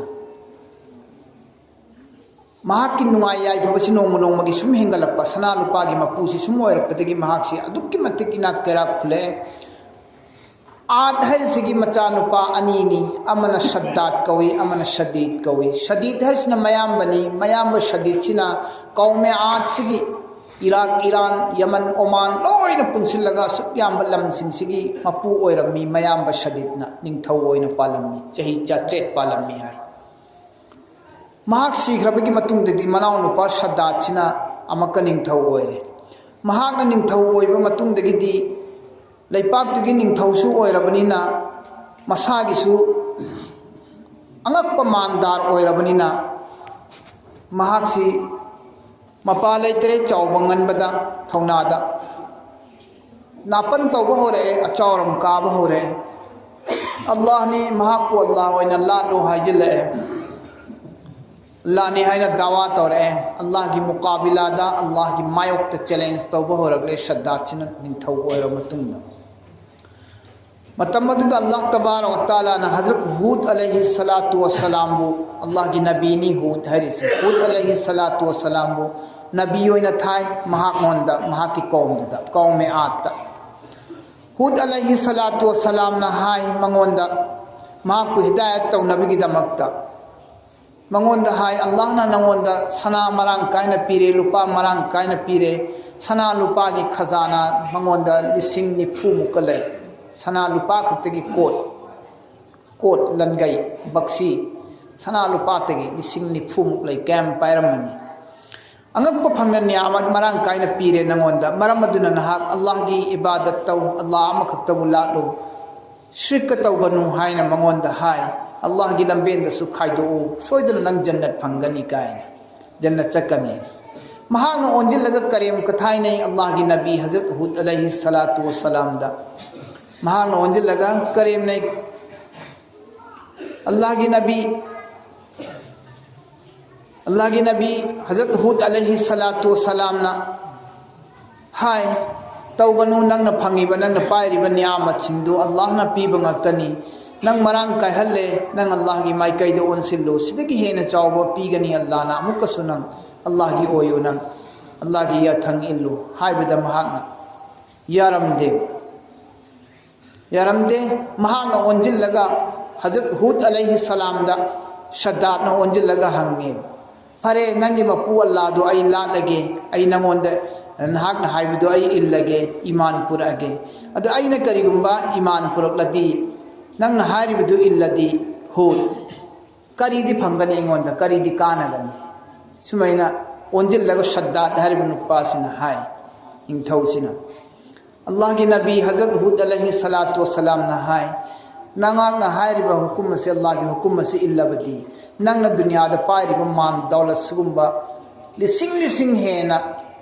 ꯃꯍꯥꯛꯀꯤ ꯅꯨꯡꯉꯥꯏ ꯌꯥꯏꯐꯕꯁꯤ ꯅꯣꯡꯃ ꯅꯣꯡꯃꯒꯤ ꯁꯨꯝ ꯍꯦꯟꯒꯠꯂꯛꯄ, ꯁꯅꯥ ꯂꯨꯄꯥꯒꯤ ꯃꯄꯨꯁꯤ ꯁꯨꯝ ꯑꯣꯏꯔꯛꯄꯗꯒꯤ ꯃꯍꯥꯛꯁꯤ ꯑꯗꯨꯛꯀꯤ ꯃꯇꯤꯛ ꯏꯅꯥꯛ ꯀꯩꯔꯥꯛ ꯈꯨꯜꯂꯛꯑꯦ꯫ ꯑꯥꯗ ꯍꯥꯏꯔꯤꯁꯤꯒꯤ ꯃꯆꯥꯅꯨꯄꯥ ꯑꯅꯤꯅꯤ, ꯑꯃꯅ ꯁꯗꯥꯠ ꯀꯧꯏ, ꯑꯃꯅ ꯁꯗꯤꯠ ꯀꯧꯏ꯫ ꯁꯗꯤꯠ ꯍꯥꯏꯔꯤꯁꯤꯅ ꯃꯌꯥꯝꯕꯅꯤ꯫ ꯃꯌꯥꯝꯕ ꯁꯗꯤꯠꯁꯤꯅ ꯀꯧꯃꯦ ꯑꯥꯗꯁꯤꯒꯤ ꯏꯔꯥꯛ, ꯏꯔꯥꯟ, ꯌꯃꯟ, ꯑꯣꯃꯥꯟ ꯂꯣꯏꯅ ꯄꯨꯟꯁꯤꯜꯂꯒ ꯑꯁꯨꯛ ꯌꯥꯝꯕ ꯂꯝꯁꯤꯡꯁꯤꯒꯤ ꯃꯄꯨ ꯑꯣꯏꯔꯝꯃꯤ꯫ ꯃꯌꯥꯝꯕ ꯁꯗꯤꯠꯅ ꯅꯤꯡꯊꯧ ꯑꯣꯏꯅ ꯄꯥꯜꯂꯝꯃꯤ, ꯆꯍꯤ ꯆꯥꯇ꯭ꯔꯦꯠ ꯄꯥꯜꯂꯝꯃꯤ ꯍꯥꯏ꯫ ꯃꯍꯥꯛ ꯁꯤꯈ꯭ꯔꯕꯒꯤ ꯃꯇꯨꯡꯗꯗꯤ ꯃꯅꯥꯎꯅꯨꯄꯥ ꯁꯗꯥꯠꯁꯤꯅ ꯑꯃꯨꯛꯀ ꯅꯤꯡꯊꯧ ꯑꯣꯏꯔꯦ꯫ ꯃꯍꯥꯛꯅ ꯅꯤꯡꯊꯧ ꯑꯣꯏꯕ ꯃꯇꯨꯡꯗꯒꯤꯗꯤ ꯂꯩꯄꯥꯛꯇꯨꯒꯤ ꯅꯤꯡꯊꯧꯁꯨ ꯑꯣꯏꯔꯕꯅꯤꯅ, ꯃꯁꯥꯒꯤꯁꯨ ꯑꯉꯛꯄ ꯃꯥꯟꯗꯥꯔ ꯑꯣꯏꯔꯕꯅꯤꯅ, ꯃꯍꯥꯛꯁꯤ ꯃꯄꯥ ꯂꯩꯇꯔꯦ ꯆꯥꯎꯕ ꯉꯟꯕꯗ, ꯊꯧꯅꯥꯗ꯫ ꯅꯥꯄꯟ ꯇꯧꯕ ꯍꯧꯔꯛꯑꯦ, ꯑꯆꯥꯎꯔꯝ ꯀꯥꯕ ꯍꯧꯔꯛꯑꯦ꯫ ꯑꯜꯂꯥꯍꯅꯤ, ꯃꯍꯥꯛꯄꯨ ꯑꯜꯂꯥꯍ ꯑꯣꯏꯅ ꯂꯥꯠꯂꯨ ꯍꯥꯏꯖꯤꯜꯂꯛꯑꯦ꯫ ꯑꯜꯂꯥꯍꯅꯤ ꯍꯥꯏꯅ ꯗꯥꯋꯥ ꯇꯧꯔꯛꯑꯦ꯫ ꯑꯜꯂꯥꯍꯒꯤ ꯃꯨꯀꯥꯕꯤꯂꯥꯗ, ꯑꯜꯂꯥꯍꯒꯤ ꯃꯥꯌꯣꯛꯇ ꯆꯦꯂꯦꯟꯖ ꯇꯧꯕ ꯍꯧꯔꯛꯂꯦ ꯁꯗꯥꯠꯁꯤꯅ ꯅꯤꯡꯊꯧ ꯑꯣꯏꯔꯕ ꯃꯇꯨꯡꯗ꯫ ꯃꯇꯝ ꯑꯗꯨꯗ ꯑꯜꯂꯥꯍ ꯇꯕꯥꯔꯛ ꯋ ꯇꯥꯂꯥꯅ ꯍꯖꯔꯠ ꯍꯨꯗ ꯑꯂꯩꯍꯤ ꯁꯂꯥꯇꯨ ꯋꯁꯂꯥꯝꯕꯨ, ꯑꯜꯂꯥꯍꯒꯤ ꯅꯕꯤꯅꯤ ꯍꯨꯗ ꯍꯥꯏꯔꯤꯁꯤ, ꯍꯨꯗ ꯑꯂꯩꯍꯤ ꯁꯂꯥꯇꯨ ꯋꯁꯂꯥꯝꯕꯨ ꯅꯕꯤ ꯑꯣꯏꯅ ꯊꯥꯏ꯫ ꯃꯍꯥꯛꯉꯣꯟꯗ, ꯃꯍꯥꯛꯀꯤ ꯀꯧꯝꯗꯨꯗ, ꯀꯧꯃꯦ ꯑꯥꯠꯇ ꯍꯨꯗ ꯑꯂꯩꯍꯤ ꯁꯂꯥꯇꯨ ꯋꯁꯂꯥꯝꯅ ꯍꯥꯏ ꯃꯉꯣꯟꯗ, ꯃꯍꯥꯛꯄꯨ ꯍꯤꯗꯥꯌꯠ ꯇꯧꯅꯕꯒꯤꯗꯃꯛꯇ, ꯃꯉꯣꯟꯗ ꯍꯥꯏ, "ꯑꯜꯂꯥꯍꯅ ꯅꯉꯣꯟꯗ ꯁꯅꯥ ꯃꯔꯥꯡ ꯀꯥꯏꯅ ꯄꯤꯔꯦ, ꯂꯨꯄꯥ ꯃꯔꯥꯡ ꯀꯥꯏꯅ ꯄꯤꯔꯦ, ꯁꯅꯥ ꯂꯨꯄꯥꯒꯤ ꯈꯖꯥꯅꯥ ꯃꯉꯣꯟꯗ ꯂꯤꯁꯤꯡ ꯅꯤꯐꯨꯃꯨꯛꯀ ꯂꯩ, ꯁꯅꯥ ꯂꯨꯄꯥ ꯈꯛꯇꯒꯤ ꯀꯣꯠ, ꯀꯣꯠ ꯂꯟꯒꯩ, ꯕꯛꯁꯤ, ꯁꯅꯥ ꯂꯨꯄꯥꯇꯒꯤ ꯂꯤꯁꯤꯡ ꯅꯤꯐꯨꯃꯨꯛ ꯂꯩ, ꯀꯌꯥꯝ ꯄꯥꯏꯔꯝꯃꯅꯤ?" ꯑꯉꯛꯄ ꯐꯪꯅ ꯅꯤꯌꯥꯃꯠ ꯃꯔꯥꯡ ꯀꯥꯏꯅ ꯄꯤꯔꯦ ꯅꯉꯣꯟꯗ, ꯃꯔꯝ ꯑꯗꯨꯅ ꯅꯍꯥꯛ ꯑꯜꯂꯥꯍꯒꯤ ꯏꯕꯥꯗꯠ ꯇꯧ, ꯑꯜꯂꯥꯍ ꯑꯃꯈꯛꯇꯕꯨ ꯂꯥꯠꯂꯨ, ꯁ꯭ꯔꯤꯛꯀ ꯇꯧꯒꯅꯨ ꯍꯥꯏꯅ ꯃꯉꯣꯟꯗ ꯍꯥꯏ꯫ ꯑꯜꯂꯥꯍꯒꯤ ꯂꯝꯕꯦꯟꯗꯁꯨ ꯈꯥꯏꯗꯣꯛꯎ, ꯁꯣꯏꯗꯅ ꯅꯪ ꯖꯟꯅꯠ ꯐꯪꯒꯅꯤ ꯀꯥꯏꯅ, ꯖꯟꯅꯠ ꯆꯠꯀꯅꯤ꯫ ꯃꯍꯥꯛꯅ ꯑꯣꯟꯁꯤꯜꯂꯒ ꯀꯔꯦꯝ ꯀꯊꯥꯏꯅꯩ ꯑꯜꯂꯥꯍꯒꯤ ꯅꯕꯤ ꯍꯖꯔꯠ ꯍꯨꯗ ꯑꯂꯩꯍꯤ ꯁꯂꯥꯇꯨ ꯋꯁꯂꯥꯝꯗ꯫ ꯃꯍꯥꯛꯅ ꯑꯣꯟꯁꯤꯜꯂꯒ ꯀꯔꯦꯝꯅꯩ꯫ ꯑꯜꯂꯥꯍꯒꯤ ꯅꯕꯤ, ꯑꯜꯂꯥꯍꯒꯤ ꯅꯕꯤ ꯍꯖꯔꯠ ꯍꯨꯗ ꯑꯂꯩꯍꯤ ꯁꯂꯥꯇꯨ ꯋꯁꯂꯥꯝꯅ ꯍꯥꯏ, "ꯇꯧꯒꯅꯨ, ꯅꯪꯅ ꯐꯪꯉꯤꯕ, ꯅꯪꯅ ꯄꯥꯏꯔꯤꯕ ꯅꯤꯌꯥꯃꯠꯁꯤꯡꯗꯨ ꯑꯜꯂꯥꯍꯅ ꯄꯤꯕ ꯉꯥꯛꯇꯅꯤ꯫ ꯅꯪ ꯃꯔꯥꯡ ꯀꯥꯏꯍꯜꯂꯦ, ꯅꯪ ꯑꯜꯂꯥꯍꯒꯤ ꯃꯥꯏꯀꯩꯗ ꯑꯣꯟꯁꯤꯜꯂꯨ, ꯁꯤꯗꯒꯤ ꯍꯦꯟꯅ ꯆꯥꯎꯕ ꯄꯤꯒꯅꯤ ꯑꯜꯂꯥꯍꯅ, ꯑꯃꯨꯛꯀꯁꯨ ꯅꯪ ꯑꯜꯂꯥꯍꯒꯤ ꯑꯣꯏꯌꯨ, ꯅꯪ ꯑꯜꯂꯥꯍꯒꯤ ꯌꯥꯊꯪ ꯏꯜꯂꯨ" ꯍꯥꯏꯕꯗ ꯃꯍꯥꯛꯅ ꯌꯥꯔꯝꯗꯦ꯫ ꯌꯥꯔꯝꯗꯦ꯫ ꯃꯍꯥꯛꯅ ꯑꯣꯟꯁꯤꯜꯂꯒ ꯍꯖꯔꯠ ꯍꯨꯗ ꯑꯂꯩꯍꯤ ꯁꯂꯥꯝꯗ ꯁꯗꯥꯠꯅ ꯑꯣꯟꯁꯤꯜꯂꯒ ꯍꯪꯉꯦ, "ꯐꯔꯦ, ꯅꯪꯒꯤ ꯃꯄꯨ ꯑꯜꯂꯥꯗꯣ ꯑꯩ ꯂꯥꯠꯂꯒꯦ, ꯑꯩ ꯅꯉꯣꯟꯗ, ꯅꯍꯥꯛꯅ ꯍꯥꯏꯕꯗꯣ ꯑꯩ ꯏꯜꯂꯒꯦ, ꯏꯃꯥꯟ ꯄꯨꯔꯛꯑꯒꯦ꯫ ꯑꯗꯣ ꯑꯩꯅ ꯀꯔꯤꯒꯨꯝꯕ ꯏꯃꯥꯟ ꯄꯨꯔꯛꯂꯗꯤ, ꯅꯪꯅ ꯍꯥꯏꯔꯤꯕꯗꯨ ꯏꯜꯂꯗꯤ, ꯍꯨꯗ, ꯀꯔꯤꯗꯤ ꯐꯪꯒꯅꯤ ꯑꯩꯉꯣꯟꯗ, ꯀꯔꯤꯗꯤ ꯀꯥꯟꯅꯒꯅꯤ?" ꯁꯨꯃꯥꯏꯅ ꯑꯣꯟꯁꯤꯜꯂꯒ ꯁꯗꯥꯠ ꯍꯥꯏꯔꯤꯕ ꯅꯨꯄꯥꯁꯤꯅ ꯍꯥꯏ, ꯅꯤꯡꯊꯧꯁꯤꯅ꯫ ꯑꯜꯂꯥꯍꯒꯤ ꯅꯕꯤ ꯍꯖꯔꯠ ꯍꯨꯗ ꯑꯂꯩꯍꯤ ꯁꯂꯥꯇꯨ ꯋꯁꯂꯥꯝꯅ ꯍꯥꯏ, "ꯅꯉꯥꯛꯅ ꯍꯥꯏꯔꯤꯕ ꯍꯨꯀꯨꯝ ꯑꯁꯤ, ꯑꯜꯂꯥꯍꯒꯤ ꯍꯨꯀꯨꯝ ꯑꯁꯤ ꯏꯜꯂꯕꯗꯤ, ꯅꯪꯅ ꯗꯨꯅꯤꯌꯥꯗ ꯄꯥꯏꯔꯤꯕ ꯃꯥꯟ ꯗꯧꯂꯠ ꯁꯤꯒꯨꯝꯕ ꯂꯤꯁꯤꯡ ꯂꯤꯁꯤꯡ ꯍꯦꯟꯅ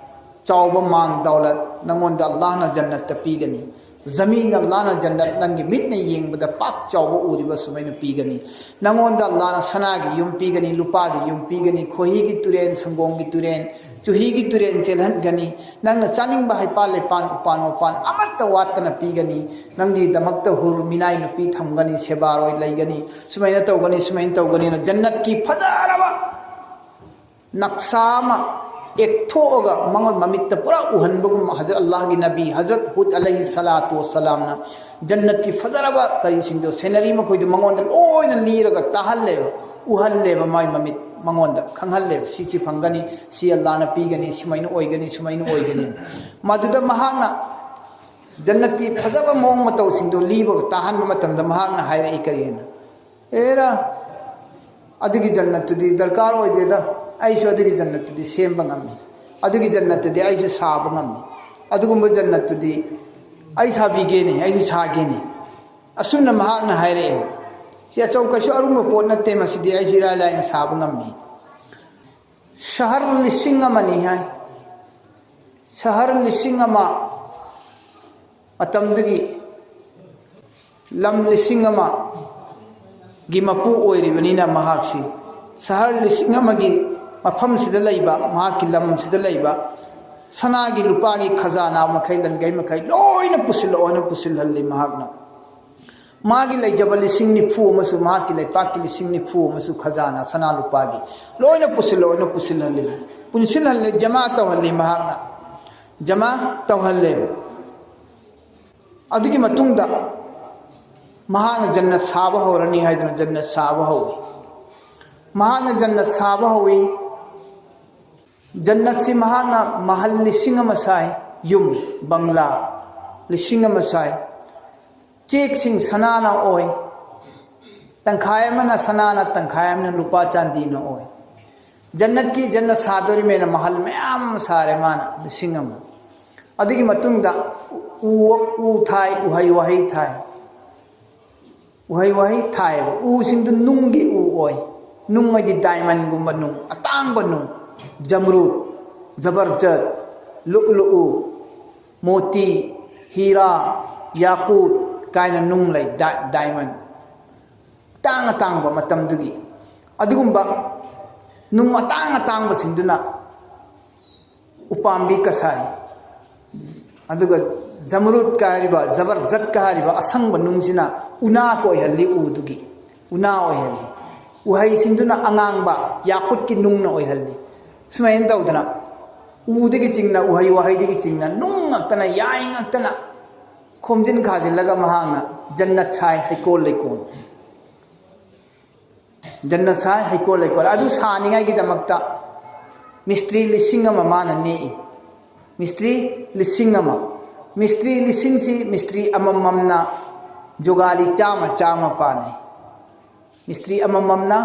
ꯆꯥꯎꯕ ꯃꯥꯟ ꯗꯧꯂꯠ ꯅꯉꯣꯟꯗ ꯑꯜꯂꯥꯍꯅ ꯖꯟꯅꯠꯇ ꯄꯤꯒꯅꯤ꯫ ꯖꯃꯤꯟ ꯑꯜꯂꯥꯍꯅ ꯖꯟꯅꯠ ꯅꯪꯒꯤ ꯃꯤꯠꯅ ꯌꯦꯡꯕꯗ ꯄꯥꯛ ꯆꯥꯎꯕ ꯎꯔꯤꯕ ꯁꯨꯃꯥꯏꯅ ꯄꯤꯒꯅꯤ꯫ ꯅꯪꯉꯣꯟꯗ ꯑꯜꯂꯥꯍꯅ ꯁꯅꯥꯒꯤ ꯌꯨꯝ ꯄꯤꯒꯅꯤ, ꯂꯨꯄꯥꯒꯤ ꯌꯨꯝ ꯄꯤꯒꯅꯤ, ꯈꯣꯍꯤꯒꯤ ꯇꯨꯔꯦꯟ, ꯁꯪꯒꯣꯝꯒꯤ ꯇꯨꯔꯦꯟ, ꯆꯨꯍꯤꯒꯤ ꯇꯨꯔꯦꯟ ꯆꯦꯜꯍꯟꯒꯅꯤ꯫ ꯅꯪꯅ ꯆꯥꯅꯤꯡꯕ ꯍꯩꯄꯥꯜ ꯂꯩꯄꯥꯜ, ꯎꯄꯥꯜ ꯋꯥꯄꯥꯜ ꯑꯃꯠꯇ ꯋꯥꯠꯇꯅ ꯄꯤꯒꯅꯤ꯫ ꯅꯪꯒꯤꯗꯃꯛꯇ ꯍꯨꯔ ꯃꯤꯅꯥꯏ ꯅꯨꯄꯤ ꯊꯝꯒꯅꯤ, ꯁꯦꯕꯥꯔꯣꯏ ꯂꯩꯒꯅꯤ꯫ ꯁꯨꯃꯥꯏꯅ ꯇꯧꯒꯅꯤ, ꯁꯨꯃꯥꯏꯅ ꯇꯧꯒꯅꯤꯅ ꯖꯟꯅꯠꯀꯤ ꯐꯖꯔꯕ ꯅꯛꯁꯥ ꯑꯃ ꯑꯦꯛꯊꯣꯛꯑꯒ ꯃꯉꯣꯟ ꯃꯃꯤꯠꯇ ꯄꯨꯔꯥ ꯎꯍꯟꯕꯒꯨꯝꯕ ꯍꯖꯔꯠ ꯑꯜꯂꯥꯍꯒꯤ ꯅꯕꯤ ꯍꯖꯔꯠ ꯍꯨꯗ ꯑꯂꯩꯍꯤ ꯁꯂꯥꯇꯨ ꯋꯁꯂꯥꯝꯅ ꯖꯟꯅꯠꯀꯤ ꯐꯖꯔꯕ ꯀꯔꯤꯁꯤꯡꯗꯣ, ꯁꯦꯅꯔꯤ ꯃꯈꯣꯏꯗꯣ ꯃꯉꯣꯟꯗ ꯂꯣꯏꯅ ꯂꯤꯔꯒ ꯇꯥꯍꯜꯂꯦꯕ, ꯎꯍꯜꯂꯦꯕ꯫ ꯃꯥꯏ ꯃꯃꯤꯠ ꯃꯉꯣꯟꯗ ꯈꯪꯍꯜꯂꯦꯕ, ꯁꯤꯁꯤ ꯐꯪꯒꯅꯤ, ꯁꯤ ꯑꯜꯂꯥꯍꯅ ꯄꯤꯒꯅꯤ, ꯁꯨꯃꯥꯏꯅ ꯑꯣꯏꯒꯅꯤ, ꯁꯨꯃꯥꯏꯅ ꯑꯣꯏꯒꯅꯤ꯫ ꯃꯗꯨꯗ ꯃꯍꯥꯛꯅ ꯖꯟꯅꯠꯀꯤ ꯐꯖꯕ ꯃꯑꯣꯡ ꯃꯇꯧꯁꯤꯡꯗꯣ ꯂꯤꯕꯒ ꯇꯥꯍꯟꯕ ꯃꯇꯝꯗ ꯃꯍꯥꯛꯅ ꯍꯥꯏꯔꯛꯏ ꯀꯔꯤꯅꯣ? ꯑꯦꯔꯥ, ꯑꯗꯨꯒꯤ ꯖꯟꯅꯠꯇꯨꯗꯤ ꯗꯔꯀꯥꯔ ꯑꯣꯏꯗꯦꯗ, ꯑꯩꯁꯨ ꯑꯗꯨꯒꯤ ꯖꯟꯅꯠꯇꯨꯗꯤ ꯁꯦꯝꯕ ꯉꯝꯃꯤ, ꯑꯗꯨꯒꯤ ꯖꯟꯅꯠꯇꯨꯗꯤ ꯑꯩꯁꯨ ꯁꯥꯕ ꯉꯝꯃꯤ, ꯑꯗꯨꯒꯨꯝꯕ ꯖꯟꯅꯠꯇꯨꯗꯤ ꯑꯩ ꯁꯥꯕꯤꯒꯦꯅꯦ, ꯑꯩꯁꯨ ꯁꯥꯒꯦꯅꯦ꯫ ꯑꯁꯨꯝꯅ ꯃꯍꯥꯛꯅ ꯍꯥꯏꯔꯛꯑꯦ꯫ ꯁꯤ ꯑꯆꯧ ꯀꯩꯁꯨ ꯑꯔꯨꯝꯕ ꯄꯣꯠ ꯅꯠꯇꯦ, ꯃꯁꯤꯗꯤ ꯑꯩꯁꯨ ꯏꯔꯥꯏ ꯂꯥꯏꯅ ꯁꯥꯕ ꯉꯝꯃꯤ꯫ ꯁꯍꯔ ꯂꯤꯁꯤꯡ ꯑꯃꯅꯤ ꯍꯥꯏ꯫ ꯁꯍꯔ ꯂꯤꯁꯤꯡ ꯑꯃ, ꯃꯇꯝꯗꯨꯒꯤ ꯂꯝ ꯂꯤꯁꯤꯡ ꯑꯃꯒꯤ ꯃꯄꯨ ꯑꯣꯏꯔꯤꯕꯅꯤꯅ, ꯃꯍꯥꯛꯁꯤ ꯁꯍꯔ ꯂꯤꯁꯤꯡ ꯑꯃꯒꯤ ꯃꯐꯝꯁꯤꯗ ꯂꯩꯕ, ꯃꯍꯥꯛꯀꯤ ꯂꯝꯁꯤꯗ ꯂꯩꯕ ꯁꯅꯥꯒꯤ ꯂꯨꯄꯥꯒꯤ ꯈꯖꯥꯅꯥ ꯃꯈꯩ, ꯂꯟꯒꯩ ꯃꯈꯩ ꯂꯣꯏꯅ ꯄꯨꯁꯤꯜꯂꯛꯑꯣꯅ ꯄꯨꯁꯤꯜꯍꯜꯂꯤ꯫ ꯃꯍꯥꯛꯅ ꯃꯥꯒꯤ ꯂꯩꯖꯕ ꯂꯤꯁꯤꯡ ꯅꯤꯐꯨ ꯑꯃꯁꯨ, ꯃꯍꯥꯛꯀꯤ ꯂꯩꯄꯥꯛꯀꯤ ꯂꯤꯁꯤꯡ ꯅꯤꯐꯨ ꯑꯃꯁꯨ ꯈꯖꯥꯅꯥ ꯁꯅꯥ ꯂꯨꯄꯥꯒꯤ ꯂꯣꯏꯅ ꯄꯨꯁꯤꯜꯂꯛꯑꯣꯅ ꯄꯨꯁꯤꯜꯍꯜꯂꯤ꯫ ꯄꯨꯟꯁꯤꯜꯍꯜꯂꯦ, ꯖꯃꯥ ꯇꯧꯍꯜꯂꯤ꯫ ꯃꯍꯥꯛꯅ ꯖꯃꯥ ꯇꯧꯍꯜꯂꯦ꯫ ꯑꯗꯨꯒꯤ ꯃꯇꯨꯡꯗ ꯃꯍꯥꯛꯅ ꯖꯟꯅꯠ ꯁꯥꯕ ꯍꯧꯔꯅꯤ ꯍꯥꯏꯗꯨꯅ ꯖꯟꯅꯠ ꯁꯥꯕ ꯍꯧꯏ꯫ ꯃꯍꯥꯛꯅ ꯖꯟꯅꯠ ꯁꯥꯕ ꯍꯧꯏ꯫ ꯖꯟꯅꯠꯁꯤ ꯃꯍꯥꯛꯅ ꯃꯍꯜ ꯂꯤꯁꯤꯡ ꯑꯃ ꯁꯥꯏ, ꯌꯨꯝ, ꯕꯪꯂꯥ ꯂꯤꯁꯤꯡ ꯑꯃ ꯁꯥꯏ꯫ ꯆꯦꯛꯁꯤꯡ ꯁꯅꯥꯅ ꯑꯣꯏ, ꯇꯪꯈꯥꯏ ꯑꯃꯅ ꯁꯅꯥꯅ, ꯇꯪꯈꯥꯏ ꯑꯃꯅ ꯂꯨꯄꯥ ꯆꯥꯟꯗꯤꯅ ꯑꯣꯏ꯫ ꯖꯟꯅꯠꯀꯤ, ꯖꯟꯅꯠ ꯁꯥꯗꯣꯔꯤꯃꯦꯅ ꯃꯍꯜ ꯃꯌꯥꯝ ꯑꯃ ꯁꯥꯔꯦ ꯃꯥꯅ, ꯂꯤꯁꯤꯡ ꯑꯃ꯫ ꯑꯗꯨꯒꯤ ꯃꯇꯨꯡꯗ ꯎ, ꯎ ꯊꯥꯏ, ꯎꯍꯩ ꯋꯥꯍꯩ ꯊꯥꯏ꯫ ꯎꯍꯩ ꯋꯥꯍꯩ ꯊꯥꯏꯌꯦꯕ꯫ ꯎꯁꯤꯡꯗꯨ ꯅꯨꯡꯒꯤ ꯎ ꯑꯣꯏ꯫ ꯅꯨꯡ ꯍꯥꯏꯗꯤ ꯗꯥꯏꯃꯟꯒꯨꯝꯕ ꯅꯨꯡ, ꯑꯇꯥꯡꯕ ꯅꯨꯡ, ꯖꯃꯔꯨꯗ, ꯖꯕꯔꯖꯠ, ꯂꯨꯛꯂꯨꯎ, ꯃꯣꯇꯤ, ꯍꯤꯔꯥ, ꯌꯥꯀꯨꯠ ꯀꯥꯏꯅ ꯅꯨꯡ ꯂꯩ, ꯗꯥꯏ-, diamond, ꯑꯇꯥꯡ ꯑꯇꯥꯡꯕ ꯃꯇꯝꯗꯨꯒꯤ꯫ ꯑꯗꯨꯒꯨꯝꯕ ꯅꯨꯡ ꯑꯇꯥꯡ ꯑꯇꯥꯡꯕꯁꯤꯡꯗꯨꯅ ꯎꯄꯥꯝꯕꯤ ꯀꯁꯥꯏ, ꯑꯗꯨꯒ ꯖꯃꯔꯨꯠꯀ ꯍꯥꯏꯔꯤꯕ, ꯖꯕꯔꯖꯠꯀ ꯍꯥꯏꯔꯤꯕ ꯑꯁꯪꯕ ꯅꯨꯡꯁꯤꯅ ꯎꯅꯥ ꯑꯣꯏꯍꯜꯂꯤ, ꯎꯗꯨꯒꯤ ꯎꯅꯥ ꯑꯣꯏꯍꯜꯂꯤ꯫ ꯎꯍꯩꯁꯤꯡꯗꯨꯅ ꯑꯉꯥꯡꯕ ꯌꯥꯀꯨꯠꯀꯤ ꯅꯨꯡꯅ ꯑꯣꯏꯍꯜꯂꯤ꯫ ꯁꯨꯃꯥꯏꯅ ꯇꯧꯗꯅ ꯎꯗꯒꯤ ꯆꯤꯡꯅ, ꯎꯍꯩ ꯋꯥꯍꯩꯗꯒꯤ ꯆꯤꯡꯅ ꯅꯨꯡ ꯉꯥꯛꯇꯅ, ꯌꯥꯏ ꯉꯥꯛꯇꯅ ꯈꯣꯝꯖꯤꯟ ꯈꯥꯖꯤꯜꯂꯒ ꯃꯍꯥꯛꯅ ꯖꯟꯅꯠ ꯁꯥꯏ, ꯍꯩꯀꯣꯜ ꯂꯩꯀꯣꯜ꯫ ꯖꯟꯅꯠ ꯁꯥꯏ, ꯍꯩꯀꯣꯜ ꯂꯩꯀꯣꯜ꯫ ꯑꯗꯨ ꯁꯥꯅꯤꯡꯉꯥꯏꯒꯤꯗꯃꯛꯇ ꯃꯤꯁꯇ꯭ꯔꯤ ꯂꯤꯁꯤꯡ ꯑꯃ ꯃꯥꯅ ꯅꯦꯛꯏ꯫ ꯃꯤꯁꯇ꯭ꯔꯤ ꯂꯤꯁꯤꯡ ꯑꯃ꯫ ꯃꯤꯁꯇ꯭ꯔꯤ ꯂꯤꯁꯤꯡꯁꯤ ꯃꯤꯁꯇ꯭ꯔꯤ ꯑꯃꯃꯝꯅ ꯖꯣꯒꯥꯂꯤ ꯆꯥꯝꯃ ꯆꯥꯝꯃ ꯄꯥꯅꯩ꯫ ꯃꯤꯁꯇ꯭ꯔꯤ ꯑꯃꯃꯝꯅ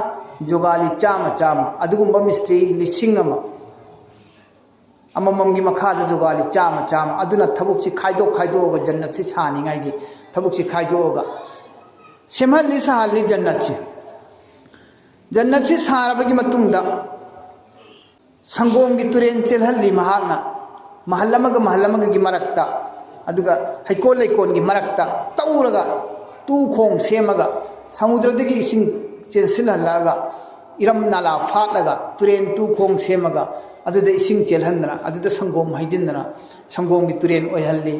ꯖꯣꯒꯥꯂꯤ ꯆꯥꯝꯃ ꯆꯥꯝꯃ꯫ ꯑꯗꯨꯒꯨꯝꯕ ꯃꯤꯁꯇ꯭ꯔꯤ ꯂꯤꯁꯤꯡ ꯑꯃ꯫ ꯑꯃꯃꯝꯒꯤ ꯃꯈꯥꯗ ꯖꯣꯒꯥꯂꯤ ꯆꯥꯝꯃ ꯆꯥꯝꯃ꯫ ꯑꯗꯨꯅ ꯊꯕꯛꯁꯤ ꯈꯥꯏꯗꯣꯛ ꯈꯥꯏꯗꯣꯛꯑꯒ ꯖꯟꯅꯠꯁꯤ ꯁꯥꯅꯤꯡꯉꯥꯏꯒꯤ ꯊꯕꯛꯁꯤ ꯈꯥꯏꯗꯣꯛꯑꯒ ꯁꯦꯝꯍꯜꯂꯤ, ꯁꯥꯍꯜꯂꯤ ꯖꯟꯅꯠꯁꯤ꯫ ꯖꯟꯅꯠꯁꯤ ꯁꯥꯔꯕꯒꯤ ꯃꯇꯨꯡꯗ ꯁꯪꯒꯣꯝꯒꯤ ꯇꯨꯔꯦꯜ ꯆꯦꯜꯍꯜꯂꯤ ꯃꯍꯥꯛꯅ, ꯃꯍꯜ ꯑꯃꯒ ꯃꯍꯜ ꯑꯃꯒꯒꯤ ꯃꯔꯛꯇ, ꯑꯗꯨꯒ ꯍꯩꯀꯣꯜ ꯂꯩꯀꯣꯜꯒꯤ ꯃꯔꯛꯇ ꯇꯧꯔꯒ ꯇꯨ ꯈꯣꯡ ꯁꯦꯝꯃꯒ, ꯁꯃꯨꯗ꯭ꯔꯗꯒꯤ ꯏꯁꯤꯡ ꯆꯦꯟꯁꯤꯜꯍꯜꯂꯛꯑꯒ, ꯏꯔꯝ ꯅꯥꯂꯥ ꯐꯥꯠꯂꯒ, ꯇꯨꯔꯦꯟ ꯇꯨ ꯈꯣꯡ ꯁꯦꯝꯃꯒ, ꯑꯗꯨꯗ ꯏꯁꯤꯡ ꯆꯦꯜꯍꯟꯗꯅ, ꯑꯗꯨꯗ ꯁꯪꯒꯣꯝ ꯍꯩꯖꯤꯟꯗꯅ ꯁꯪꯒꯣꯝꯒꯤ ꯇꯨꯔꯦꯟ ꯑꯣꯏꯍꯜꯂꯤ꯫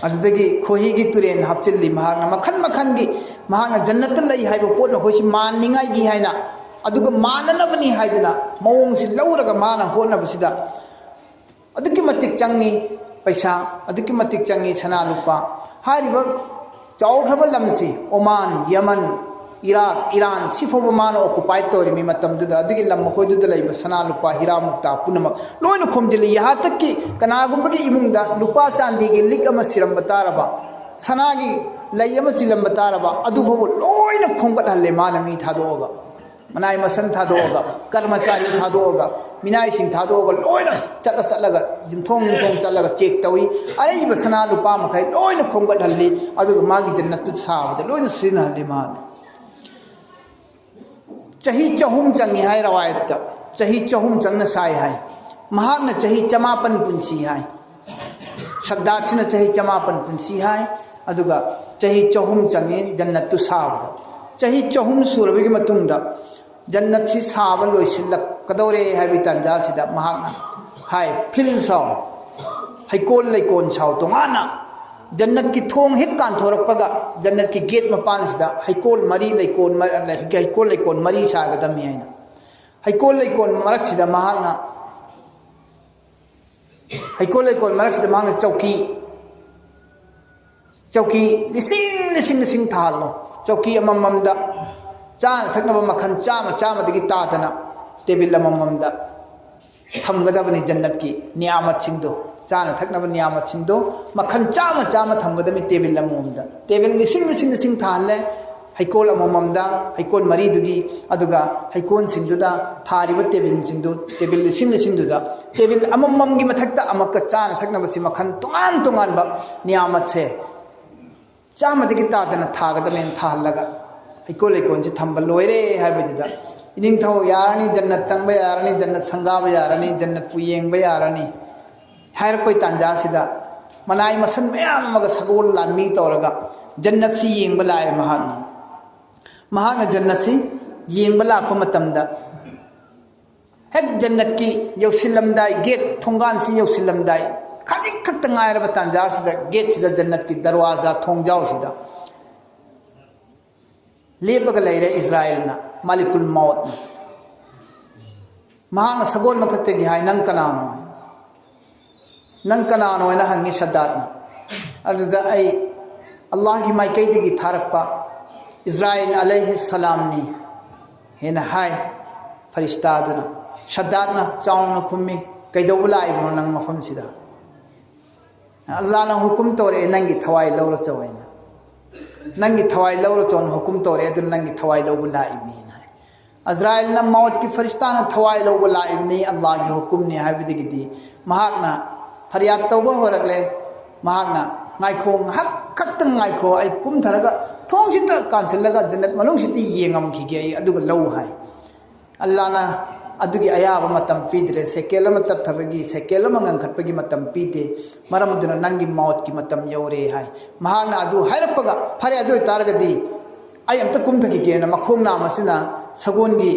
ꯑꯗꯨꯗꯒꯤ ꯈꯣꯍꯤꯒꯤ ꯇꯨꯔꯦꯟ ꯍꯥꯞꯆꯤꯜꯂꯤ ꯃꯍꯥꯛꯅ꯫ ꯃꯈꯟ ꯃꯈꯟꯒꯤ, ꯃꯍꯥꯛꯅ ꯖꯟꯅꯠꯇ ꯂꯩ ꯍꯥꯏꯕ ꯄꯣꯠ ꯃꯈꯣꯏꯁꯤ ꯃꯥꯟꯅꯤꯡꯉꯥꯏꯒꯤ ꯍꯥꯏꯅ, ꯑꯗꯨꯒ ꯃꯥꯟꯅꯅꯕꯅꯤ ꯍꯥꯏꯗꯅ ꯃꯑꯣꯡꯁꯤ ꯂꯧꯔꯒ ꯃꯥꯅ ꯍꯣꯠꯅꯕꯁꯤꯗ ꯑꯗꯨꯛꯀꯤ ꯃꯇꯤꯛ ꯆꯪꯉꯤ꯫ ꯄꯩꯁꯥ ꯑꯗꯨꯛꯀꯤ ꯃꯇꯤꯛ ꯆꯪꯉꯤ, ꯁꯅꯥ ꯂꯨꯄꯥ꯫ ꯍꯥꯏꯔꯤꯕ ꯆꯥꯎꯈ꯭ꯔꯕ ꯂꯝꯁꯤ, ꯑꯣꯃꯥꯟ, ꯌꯃꯟ, ꯏꯔꯥꯛ, ꯏꯔꯥꯟ, ꯁꯤꯐꯥꯎꯕ ꯃꯥꯅ ꯑꯣꯀꯨꯄꯥꯏ ꯇꯧꯔꯤꯉꯩ ꯃꯇꯝꯗꯨꯗ, ꯑꯗꯨꯒꯤ ꯂꯝ ꯃꯈꯣꯏꯗꯨꯗ ꯂꯩꯕ ꯁꯅꯥ ꯂꯨꯄꯥ, ꯍꯤꯔꯥ ꯃꯨꯛꯇꯥ ꯄꯨꯝꯅꯃꯛ ꯂꯣꯏꯅ ꯈꯣꯝꯖꯤꯜꯂꯤ꯫ ꯌꯍꯥꯇꯛꯀꯤ ꯀꯅꯥꯒꯨꯝꯕꯒꯤ ꯏꯃꯨꯡꯗ ꯂꯨꯄꯥ ꯆꯥꯟꯗꯤꯒꯤ ꯂꯤꯛ ꯑꯃ ꯁꯤꯔꯝꯕ ꯇꯥꯔꯕ, ꯁꯅꯥꯒꯤ ꯂꯩ ꯑꯃ ꯆꯤꯜꯂꯝꯕ ꯇꯥꯔꯕ, ꯑꯗꯨꯐꯥꯎꯕ ꯂꯣꯏꯅ ꯈꯣꯝꯒꯠꯍꯜꯂꯦ ꯃꯥꯅ ꯃꯤ ꯊꯥꯗꯣꯛꯑꯒ꯫ ꯃꯅꯥꯏ ꯃꯁꯟ ꯊꯥꯗꯣꯛꯑꯒ, ꯀꯔꯃꯆꯥꯔꯤ ꯊꯥꯗꯣꯛꯑꯒ, ꯃꯤꯅꯥꯏꯁꯤꯡ ꯊꯥꯗꯣꯛꯑꯒ, ꯂꯣꯏꯅ ꯆꯠꯂ ꯆꯠꯂꯒ, ꯌꯨꯝꯊꯣꯡ ꯌꯨꯝꯊꯣꯡ ꯆꯠꯂꯒ ꯆꯦꯛ ꯇꯧꯏ꯫ ꯑꯔꯩꯕ ꯁꯅꯥ ꯂꯨꯄꯥ ꯃꯈꯩ ꯂꯣꯏꯅ ꯈꯣꯝꯒꯠꯍꯜꯂꯤ, ꯑꯗꯨꯒ ꯃꯥꯒꯤ ꯖꯟꯅꯠꯇꯨ ꯁꯥꯕꯗ ꯂꯣꯏꯅ ꯁꯤꯖꯤꯟꯅꯍꯜꯂꯤ ꯃꯥꯅ꯫ ꯆꯍꯤ ꯆꯍꯨꯝ ꯆꯪꯉꯤ ꯍꯥꯏ ꯔꯋꯥꯌꯠꯇ꯫ ꯆꯍꯤ ꯆꯍꯨꯝ ꯆꯪꯅ ꯁꯥꯏ ꯍꯥꯏ꯫ ꯃꯍꯥꯛꯅ ꯆꯍꯤ ꯆꯃꯥꯄꯟ ꯄꯨꯟꯁꯤ ꯍꯥꯏ꯫ ꯁꯗꯥꯠꯁꯤꯅ ꯆꯍꯤ ꯆꯃꯥꯄꯟ ꯄꯨꯟꯁꯤ ꯍꯥꯏ꯫ ꯑꯗꯨꯒ ꯆꯍꯤ ꯆꯍꯨꯝ ꯆꯪꯉꯤ ꯖꯟꯅꯠꯇꯨ ꯁꯥꯕꯗ꯫ ꯆꯍꯤ ꯆꯍꯨꯝ ꯁꯨꯔꯕꯒꯤ ꯃꯇꯨꯡꯗ ꯖꯟꯅꯠꯁꯤ ꯁꯥꯕ ꯂꯣꯏꯁꯤꯜꯂꯛꯀꯗꯧꯔꯦ ꯍꯥꯏꯕꯒꯤ ꯇꯥꯟꯖꯥꯁꯤꯗ ꯃꯍꯥꯛꯅ ꯍꯥꯏ, "ꯐꯤꯜ ꯁꯥꯎ, ꯍꯩꯀꯣꯜ ꯂꯩꯀꯣꯜ ꯁꯥꯎ ꯇꯣꯉꯥꯟꯅ꯫ ꯖꯟꯅꯠꯀꯤ ꯊꯣꯡ ꯍꯦꯛ ꯀꯥꯟꯊꯣꯔꯛꯄꯒ ꯖꯟꯅꯠꯀꯤ ꯒꯦꯠ ꯃꯄꯥꯟꯁꯤꯗ ꯍꯩꯀꯣꯜ ꯃꯔꯤ ꯂꯩꯀꯣꯜ ꯃ-, ꯍꯩꯀꯣꯜ ꯂꯩꯀꯣꯜ ꯃꯔꯤ ꯁꯥꯒꯗꯕꯅꯤ" ꯍꯥꯏꯅ꯫ ꯍꯩꯀꯣꯜ ꯂꯩꯀꯣꯜ ꯃꯔꯛꯁꯤꯗ ꯃꯍꯥꯛꯅ, ꯍꯩꯀꯣꯜ ꯂꯩꯀꯣꯜ ꯃꯔꯛꯁꯤꯗ ꯃꯍꯥꯛꯅ ꯆꯧꯀꯤ, ꯆꯧꯀꯤ ꯂꯤꯁꯤꯡ, ꯂꯤꯁꯤꯡ, ꯂꯤꯁꯤꯡ ꯊꯥꯍꯜꯂꯣ꯫ ꯆꯧꯀꯤ ꯑꯃꯃꯝꯗ ꯆꯥꯅ ꯊꯛꯅꯕ ꯃꯈꯜ ꯆꯥꯝꯃ, ꯆꯥꯝꯃꯗꯒꯤ ꯇꯥꯗꯅ ꯇꯦꯕꯤꯜ ꯑꯃꯃꯝꯗ ꯊꯝꯒꯗꯕꯅꯤ꯫ ꯖꯟꯅꯠꯀꯤ ꯅꯤꯌꯥꯃꯠꯁꯤꯡꯗꯣ, ꯆꯥꯅ ꯊꯛꯅꯕ ꯅꯤꯌꯥꯃꯠꯁꯤꯡꯗꯣ ꯃꯈꯜ ꯆꯥꯝꯃ, ꯆꯥꯝꯃ ꯊꯝꯒꯗꯕꯅꯤ ꯇꯦꯕꯤꯜ ꯑꯃꯃꯝꯗ꯫ ꯇꯦꯕꯤꯜ ꯂꯤꯁꯤꯡ, ꯂꯤꯁꯤꯡ, ꯂꯤꯁꯤꯡ ꯊꯥꯍꯜꯂꯦ꯫ ꯍꯩꯀꯣꯜ ꯑꯃꯃꯝꯗ, ꯍꯩꯀꯣꯜ ꯃꯔꯤꯗꯨꯒꯤ, ꯑꯗꯨꯒ ꯍꯩꯀꯣꯜꯁꯤꯡꯗꯨꯗ ꯊꯥꯔꯤꯕ ꯇꯦꯕꯤꯜꯁꯤꯡꯗꯨ, ꯇꯦꯕꯤꯜ ꯂꯤꯁꯤꯡ, ꯂꯤꯁꯤꯡꯗꯨꯗ, ꯇꯦꯕꯤꯜ ꯑꯃꯃꯝꯒꯤ ꯃꯊꯛꯇ ꯑꯃꯛꯀ ꯆꯥꯅ ꯊꯛꯅꯕꯁꯤ ꯃꯈꯜ ꯇꯣꯉꯥꯟ ꯇꯣꯉꯥꯟꯕ ꯅꯤꯌꯥꯃꯠꯁꯦ ꯆꯥꯝꯃꯗꯒꯤ ꯇꯥꯗꯅ ꯊꯥꯒꯗꯕꯅꯦꯅ ꯊꯥꯍꯜꯂꯒ ꯍꯩꯀꯣꯜ ꯂꯩꯀꯣꯜꯁꯤ ꯊꯝꯕ ꯂꯣꯏꯔꯦ ꯍꯥꯏꯕꯗꯨꯗ, ꯏꯅꯤꯡꯊꯧ ꯌꯥꯔꯅꯤ, ꯖꯟꯅꯠ ꯆꯪꯕ ꯌꯥꯔꯅꯤ, ꯖꯟꯅꯠ ꯁꯪꯒꯥꯕ ꯌꯥꯔꯅꯤ, ꯖꯟꯅꯠꯄꯨ ꯌꯦꯡꯕ ꯌꯥꯔꯅꯤ ꯍꯥꯏꯔꯛꯄꯩ ꯇꯥꯟꯖꯥꯁꯤꯗ, ꯃꯅꯥꯏ ꯃꯁꯟ ꯃꯌꯥꯝ ꯑꯃꯒ ꯁꯒꯣꯜ ꯂꯥꯟꯃꯤ ꯇꯧꯔꯒ ꯖꯟꯅꯠꯁꯤ ꯌꯦꯡꯕ ꯂꯥꯛꯑꯦ ꯃꯍꯥꯛꯅ꯫ ꯃꯍꯥꯛꯅ ꯖꯟꯅꯠꯁꯤ ꯌꯦꯡꯕ ꯂꯥꯛꯄ ꯃꯇꯝꯗ, ꯍꯦꯛ ꯖꯟꯅꯠꯀꯤ ꯌꯧꯁꯤꯜꯂꯝꯗꯥꯏ, ꯒꯦꯠ ꯊꯣꯡꯒꯥꯟꯁꯤ ꯌꯧꯁꯤꯜꯂꯝꯗꯥꯏ, ꯈꯖꯤꯛ ꯈꯛꯇ ꯉꯥꯏꯔꯕ ꯇꯥꯟꯖꯥꯁꯤꯗ, ꯒꯦꯠꯁꯤꯗ, ꯖꯟꯅꯠꯀꯤ ꯗꯔꯋꯥꯖꯥ, ꯊꯣꯡꯖꯥꯎꯁꯤꯗ ꯂꯦꯞꯄꯒ ꯂꯩꯔꯦ ꯏꯁꯔꯥꯏꯜꯅ, ꯃꯥꯂꯤꯀꯨꯜ ꯃꯧꯠꯅ꯫ ꯃꯍꯥꯛꯅ ꯁꯒꯣꯜ ꯃꯊꯛꯇꯒꯤ ꯍꯥꯏ, "ꯅꯪ ꯀꯅꯥꯅꯣ? ꯅꯪ ꯀꯅꯥꯅꯣ?" ꯍꯥꯏꯅ ꯍꯪꯉꯤ ꯁꯗꯥꯠꯅ꯫ ꯑꯗꯨꯗ, "ꯑꯩ ꯑꯜꯂꯥꯍꯒꯤ ꯃꯥꯏꯀꯩꯗꯒꯤ ꯊꯥꯔꯛꯄ ꯏꯁꯔꯥꯏꯜ ꯑꯂꯩꯍꯤ ꯁꯂꯥꯝꯅꯤ" ꯍꯥꯏꯅ ꯍꯥꯏ ꯐꯔꯤꯁꯇꯥꯗꯨꯅ꯫ ꯁꯗꯥꯠꯅ ꯆꯥꯎꯅ ꯈꯨꯝꯃꯤ, "ꯀꯩꯗꯧꯕ ꯂꯥꯛꯏꯕꯅꯣ ꯅꯪ ꯃꯐꯝꯁꯤꯗ? ꯑꯜꯂꯥꯍꯅ ꯍꯨꯀꯨꯝ ꯇꯧꯔꯛꯑꯦ, ꯅꯪꯒꯤ ꯊꯋꯥꯏ ꯂꯧꯔ ꯆꯧ ꯍꯥꯏꯅ꯫ ꯅꯪꯒꯤ ꯊꯋꯥꯏ ꯂꯧꯔ ꯆꯧꯅ ꯍꯨꯀꯨꯝ ꯇꯧꯔꯛꯑꯦ, ꯑꯗꯨꯅ ꯅꯪꯒꯤ ꯊꯋꯥꯏ ꯂꯧꯕ ꯂꯥꯛꯏꯕꯅꯤꯅ" ꯍꯥꯏ꯫ ꯑꯖꯔꯥꯏꯜꯅ, ꯃꯧꯠꯀꯤ ꯐꯔꯤꯁꯇꯥꯅ ꯊꯋꯥꯏ ꯂꯧꯕ ꯂꯥꯛꯏꯕꯅꯤ, ꯑꯜꯂꯥꯍꯒꯤ ꯍꯨꯀꯨꯝꯅꯤ ꯍꯥꯏꯕꯗꯒꯤꯗꯤ ꯃꯍꯥꯛꯅ ꯐꯔꯤꯌꯥꯗ ꯇꯧꯕ ꯍꯧꯔꯛꯂꯦ꯫ ꯃꯍꯥꯛꯅ, "ꯉꯥꯏꯈꯣ, ꯉꯥꯏꯍꯥꯛ ꯈꯛꯇꯪ ꯉꯥꯏꯈꯣ, ꯑꯩ ꯀꯨꯝꯊꯔꯒ ꯊꯣꯡꯁꯤꯗ ꯀꯥꯟꯁꯤꯜꯂꯒ ꯖꯟꯅꯠ ꯃꯅꯨꯡꯁꯤꯗꯤ ꯌꯦꯡꯉꯝꯈꯤꯒꯦ ꯑꯩ, ꯑꯗꯨꯒ ꯂꯧ" ꯍꯥꯏ꯫ ꯑꯜꯂꯥꯍꯅ ꯑꯗꯨꯒꯤ ꯑꯌꯥꯕ ꯃꯇꯝ ꯄꯤꯗ꯭ꯔꯦ꯫ ꯁꯦꯀꯦꯟ ꯑꯃ ꯇꯞꯊꯕꯒꯤ, ꯁꯦꯀꯦꯟ ꯑꯃ ꯉꯟꯈꯠꯄꯒꯤ ꯃꯇꯝ ꯄꯤꯗꯦ꯫ ꯃꯔꯝ ꯑꯗꯨꯅ ꯅꯪꯒꯤ ꯃꯧꯠꯀꯤ ꯃꯇꯝ ꯌꯧꯔꯦ ꯍꯥꯏ꯫ ꯃꯍꯥꯛꯅ ꯑꯗꯨ ꯍꯥꯏꯔꯛꯄꯒ, "ꯐꯔꯦ, ꯑꯗꯨ ꯑꯣꯏꯇꯥꯔꯒꯗꯤ ꯑꯩ ꯑꯝꯇ ꯀꯨꯝꯊꯈꯤꯒꯦꯅ" ꯃꯈꯣꯡ ꯅꯥꯝꯃꯁꯤꯅ ꯁꯒꯣꯜꯒꯤ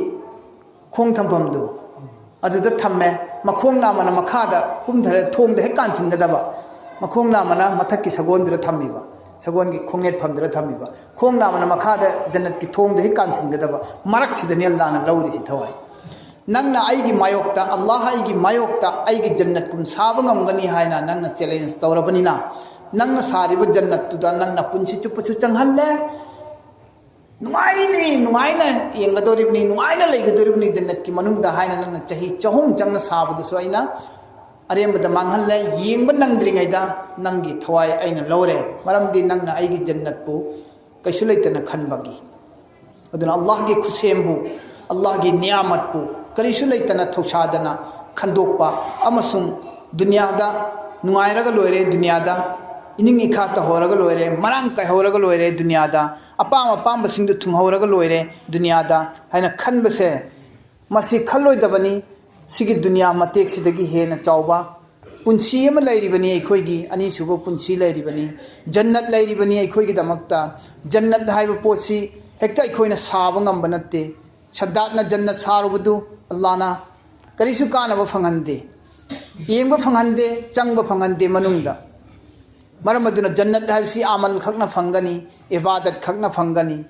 ꯈꯣꯡ ꯊꯝꯐꯝꯗꯨ ꯑꯗꯨꯗ ꯊꯝꯃꯦ꯫ ꯃꯈꯣꯡ ꯅꯥꯝꯃꯅ ꯃꯈꯥꯗ ꯀꯨꯝꯊꯔꯦ, ꯊꯣꯡꯗ ꯍꯦꯛ ꯀꯥꯟꯁꯤꯟꯒꯗꯕ, ꯃꯈꯣꯡ ꯅꯥꯝꯃꯅ ꯃꯊꯛꯀꯤ ꯁꯒꯣꯜꯗꯨꯗ ꯊꯝꯃꯤꯕ, ꯁꯒꯣꯜꯒꯤ ꯈꯣꯡꯅꯦꯠꯐꯝꯗꯨꯗ ꯊꯝꯃꯤꯕ, ꯈꯣꯡ ꯅꯥꯝꯃꯅ ꯃꯈꯥꯗ ꯖꯟꯅꯠꯀꯤ ꯊꯣꯡꯗ ꯍꯦꯛ ꯀꯥꯟꯁꯤꯟꯒꯗꯕ꯫ ꯃꯔꯛꯁꯤꯗꯅꯦ ꯑꯜꯂꯥꯍꯅ ꯂꯧꯔꯤꯁꯤ ꯊꯋꯥꯏ꯫ ꯅꯪꯅ ꯑꯩꯒꯤ ꯃꯥꯌꯣꯛꯇ, ꯑꯜꯂꯥꯍ ꯑꯩꯒꯤ ꯃꯥꯌꯣꯛꯇ ꯑꯩꯒꯤ ꯖꯟꯅꯠ ꯀꯨꯝ ꯁꯥꯕ ꯉꯝꯒꯅꯤ ꯍꯥꯏꯅ ꯅꯪꯅ ꯆꯦꯂꯦꯟꯖ ꯇꯧꯔꯕꯅꯤꯅ, ꯅꯪꯅ ꯁꯥꯔꯤꯕ ꯖꯟꯅꯠꯇꯨꯗ ꯅꯪꯅ ꯄꯨꯟꯁꯤ ꯆꯨꯞꯄꯁꯨ ꯆꯪꯍꯜꯂꯦ꯫ ꯅꯨꯡꯉꯥꯏꯅꯤ, ꯅꯨꯡꯉꯥꯏꯅ ꯌꯦꯡꯒꯗꯧꯔꯤꯕꯅꯤ, ꯅꯨꯡꯉꯥꯏꯅ ꯂꯩꯒꯗꯧꯔꯤꯕꯅꯤ ꯖꯟꯅꯠꯀꯤ ꯃꯅꯨꯡꯗ ꯍꯥꯏꯅ ꯅꯪꯅ ꯆꯍꯤ ꯆꯍꯨꯝ ꯆꯪꯅ ꯁꯥꯕꯗꯨꯁꯨ ꯑꯩꯅ ꯑꯔꯦꯝꯕꯗ ꯃꯥꯡꯍꯜꯂꯦ꯫ ꯌꯦꯡꯕ ꯅꯪꯗ꯭ꯔꯤꯉꯩꯗ ꯅꯪꯒꯤ ꯊꯋꯥꯏ ꯑꯩꯅ ꯂꯧꯔꯦ, ꯃꯔꯝꯗꯤ ꯅꯪꯅ ꯑꯩꯒꯤ ꯖꯟꯅꯠꯄꯨ ꯀꯩꯁꯨ ꯂꯩꯇꯅ ꯈꯟꯕꯒꯤ꯫ ꯑꯗꯨꯅ ꯑꯜꯂꯥꯍꯒꯤ ꯈꯨꯠꯁꯦꯝꯕꯨ, ꯑꯜꯂꯥꯍꯒꯤ ꯅꯤꯌꯥꯃꯠꯄꯨ ꯀꯔꯤꯁꯨ ꯂꯩꯇꯅ ꯊꯧꯁꯥꯗꯅ ꯈꯟꯗꯣꯛꯄ ꯑꯃꯁꯨꯡ ꯗꯨꯅꯤꯌꯥꯗ ꯅꯨꯡꯉꯥꯏꯔꯒ ꯂꯣꯏꯔꯦ, ꯗꯨꯅꯤꯌꯥꯗ ꯏꯅꯤꯡ ꯏꯈꯥ ꯇꯧꯍꯧꯔꯒ ꯂꯣꯏꯔꯦ, ꯃꯔꯥꯡ ꯀꯥꯏꯍꯧꯔꯒ ꯂꯣꯏꯔꯦ, ꯗꯨꯅꯤꯌꯥꯗ ꯑꯄꯥꯝ ꯑꯄꯥꯝꯕꯁꯤꯡꯗꯨ ꯊꯨꯡꯍꯧꯔꯒ ꯂꯣꯏꯔꯦ ꯗꯨꯅꯤꯌꯥꯗ ꯍꯥꯏꯅ ꯈꯟꯕꯁꯦ, ꯃꯁꯤ ꯈꯜꯂꯣꯏꯗꯕꯅꯤ꯫ ꯁꯤꯒꯤ ꯗꯨꯅꯤꯌꯥ ꯃꯇꯦꯛꯁꯤꯗꯒꯤ ꯍꯦꯟꯅ ꯆꯥꯎꯕ ꯄꯨꯟꯁꯤ ꯑꯃ ꯂꯩꯔꯤꯕꯅꯤ ꯑꯩꯈꯣꯏꯒꯤ, ꯑꯅꯤꯁꯨꯕ ꯄꯨꯟꯁꯤ ꯂꯩꯔꯤꯕꯅꯤ, ꯖꯟꯅꯠ ꯂꯩꯔꯤꯕꯅꯤ ꯑꯩꯈꯣꯏꯒꯤꯗꯃꯛꯇ꯫ ꯖꯟꯅꯠ ꯍꯥꯏꯕ ꯄꯣꯠꯁꯤ ꯍꯦꯛꯇ ꯑꯩꯈꯣꯏꯅ ꯁꯥꯕ ꯉꯝꯕ ꯅꯠꯇꯦ꯫ ꯁꯗꯥꯠꯅ ꯖꯟꯅꯠ ꯁꯥꯔꯨꯕꯗꯨ ꯑꯜꯂꯥꯍꯅ ꯀꯔꯤꯁꯨ ꯀꯥꯟꯅꯕ ꯐꯪꯍꯟꯗꯦ, ꯌꯦꯡꯕ ꯐꯪꯍꯟꯗꯦ, ꯆꯪꯕ ꯐꯪꯍꯟꯗꯦ ꯃꯅꯨꯡꯗ꯫ ꯃꯔꯝ ꯑꯗꯨꯅ ꯖꯟꯅꯠ ꯍꯥꯏꯕꯁꯤ ꯑꯃꯜ ꯈꯛꯅ ꯐꯪꯒꯅꯤ, ꯏꯕꯥꯗꯠ ꯈꯛꯅ ꯐꯪꯒꯅꯤ꯫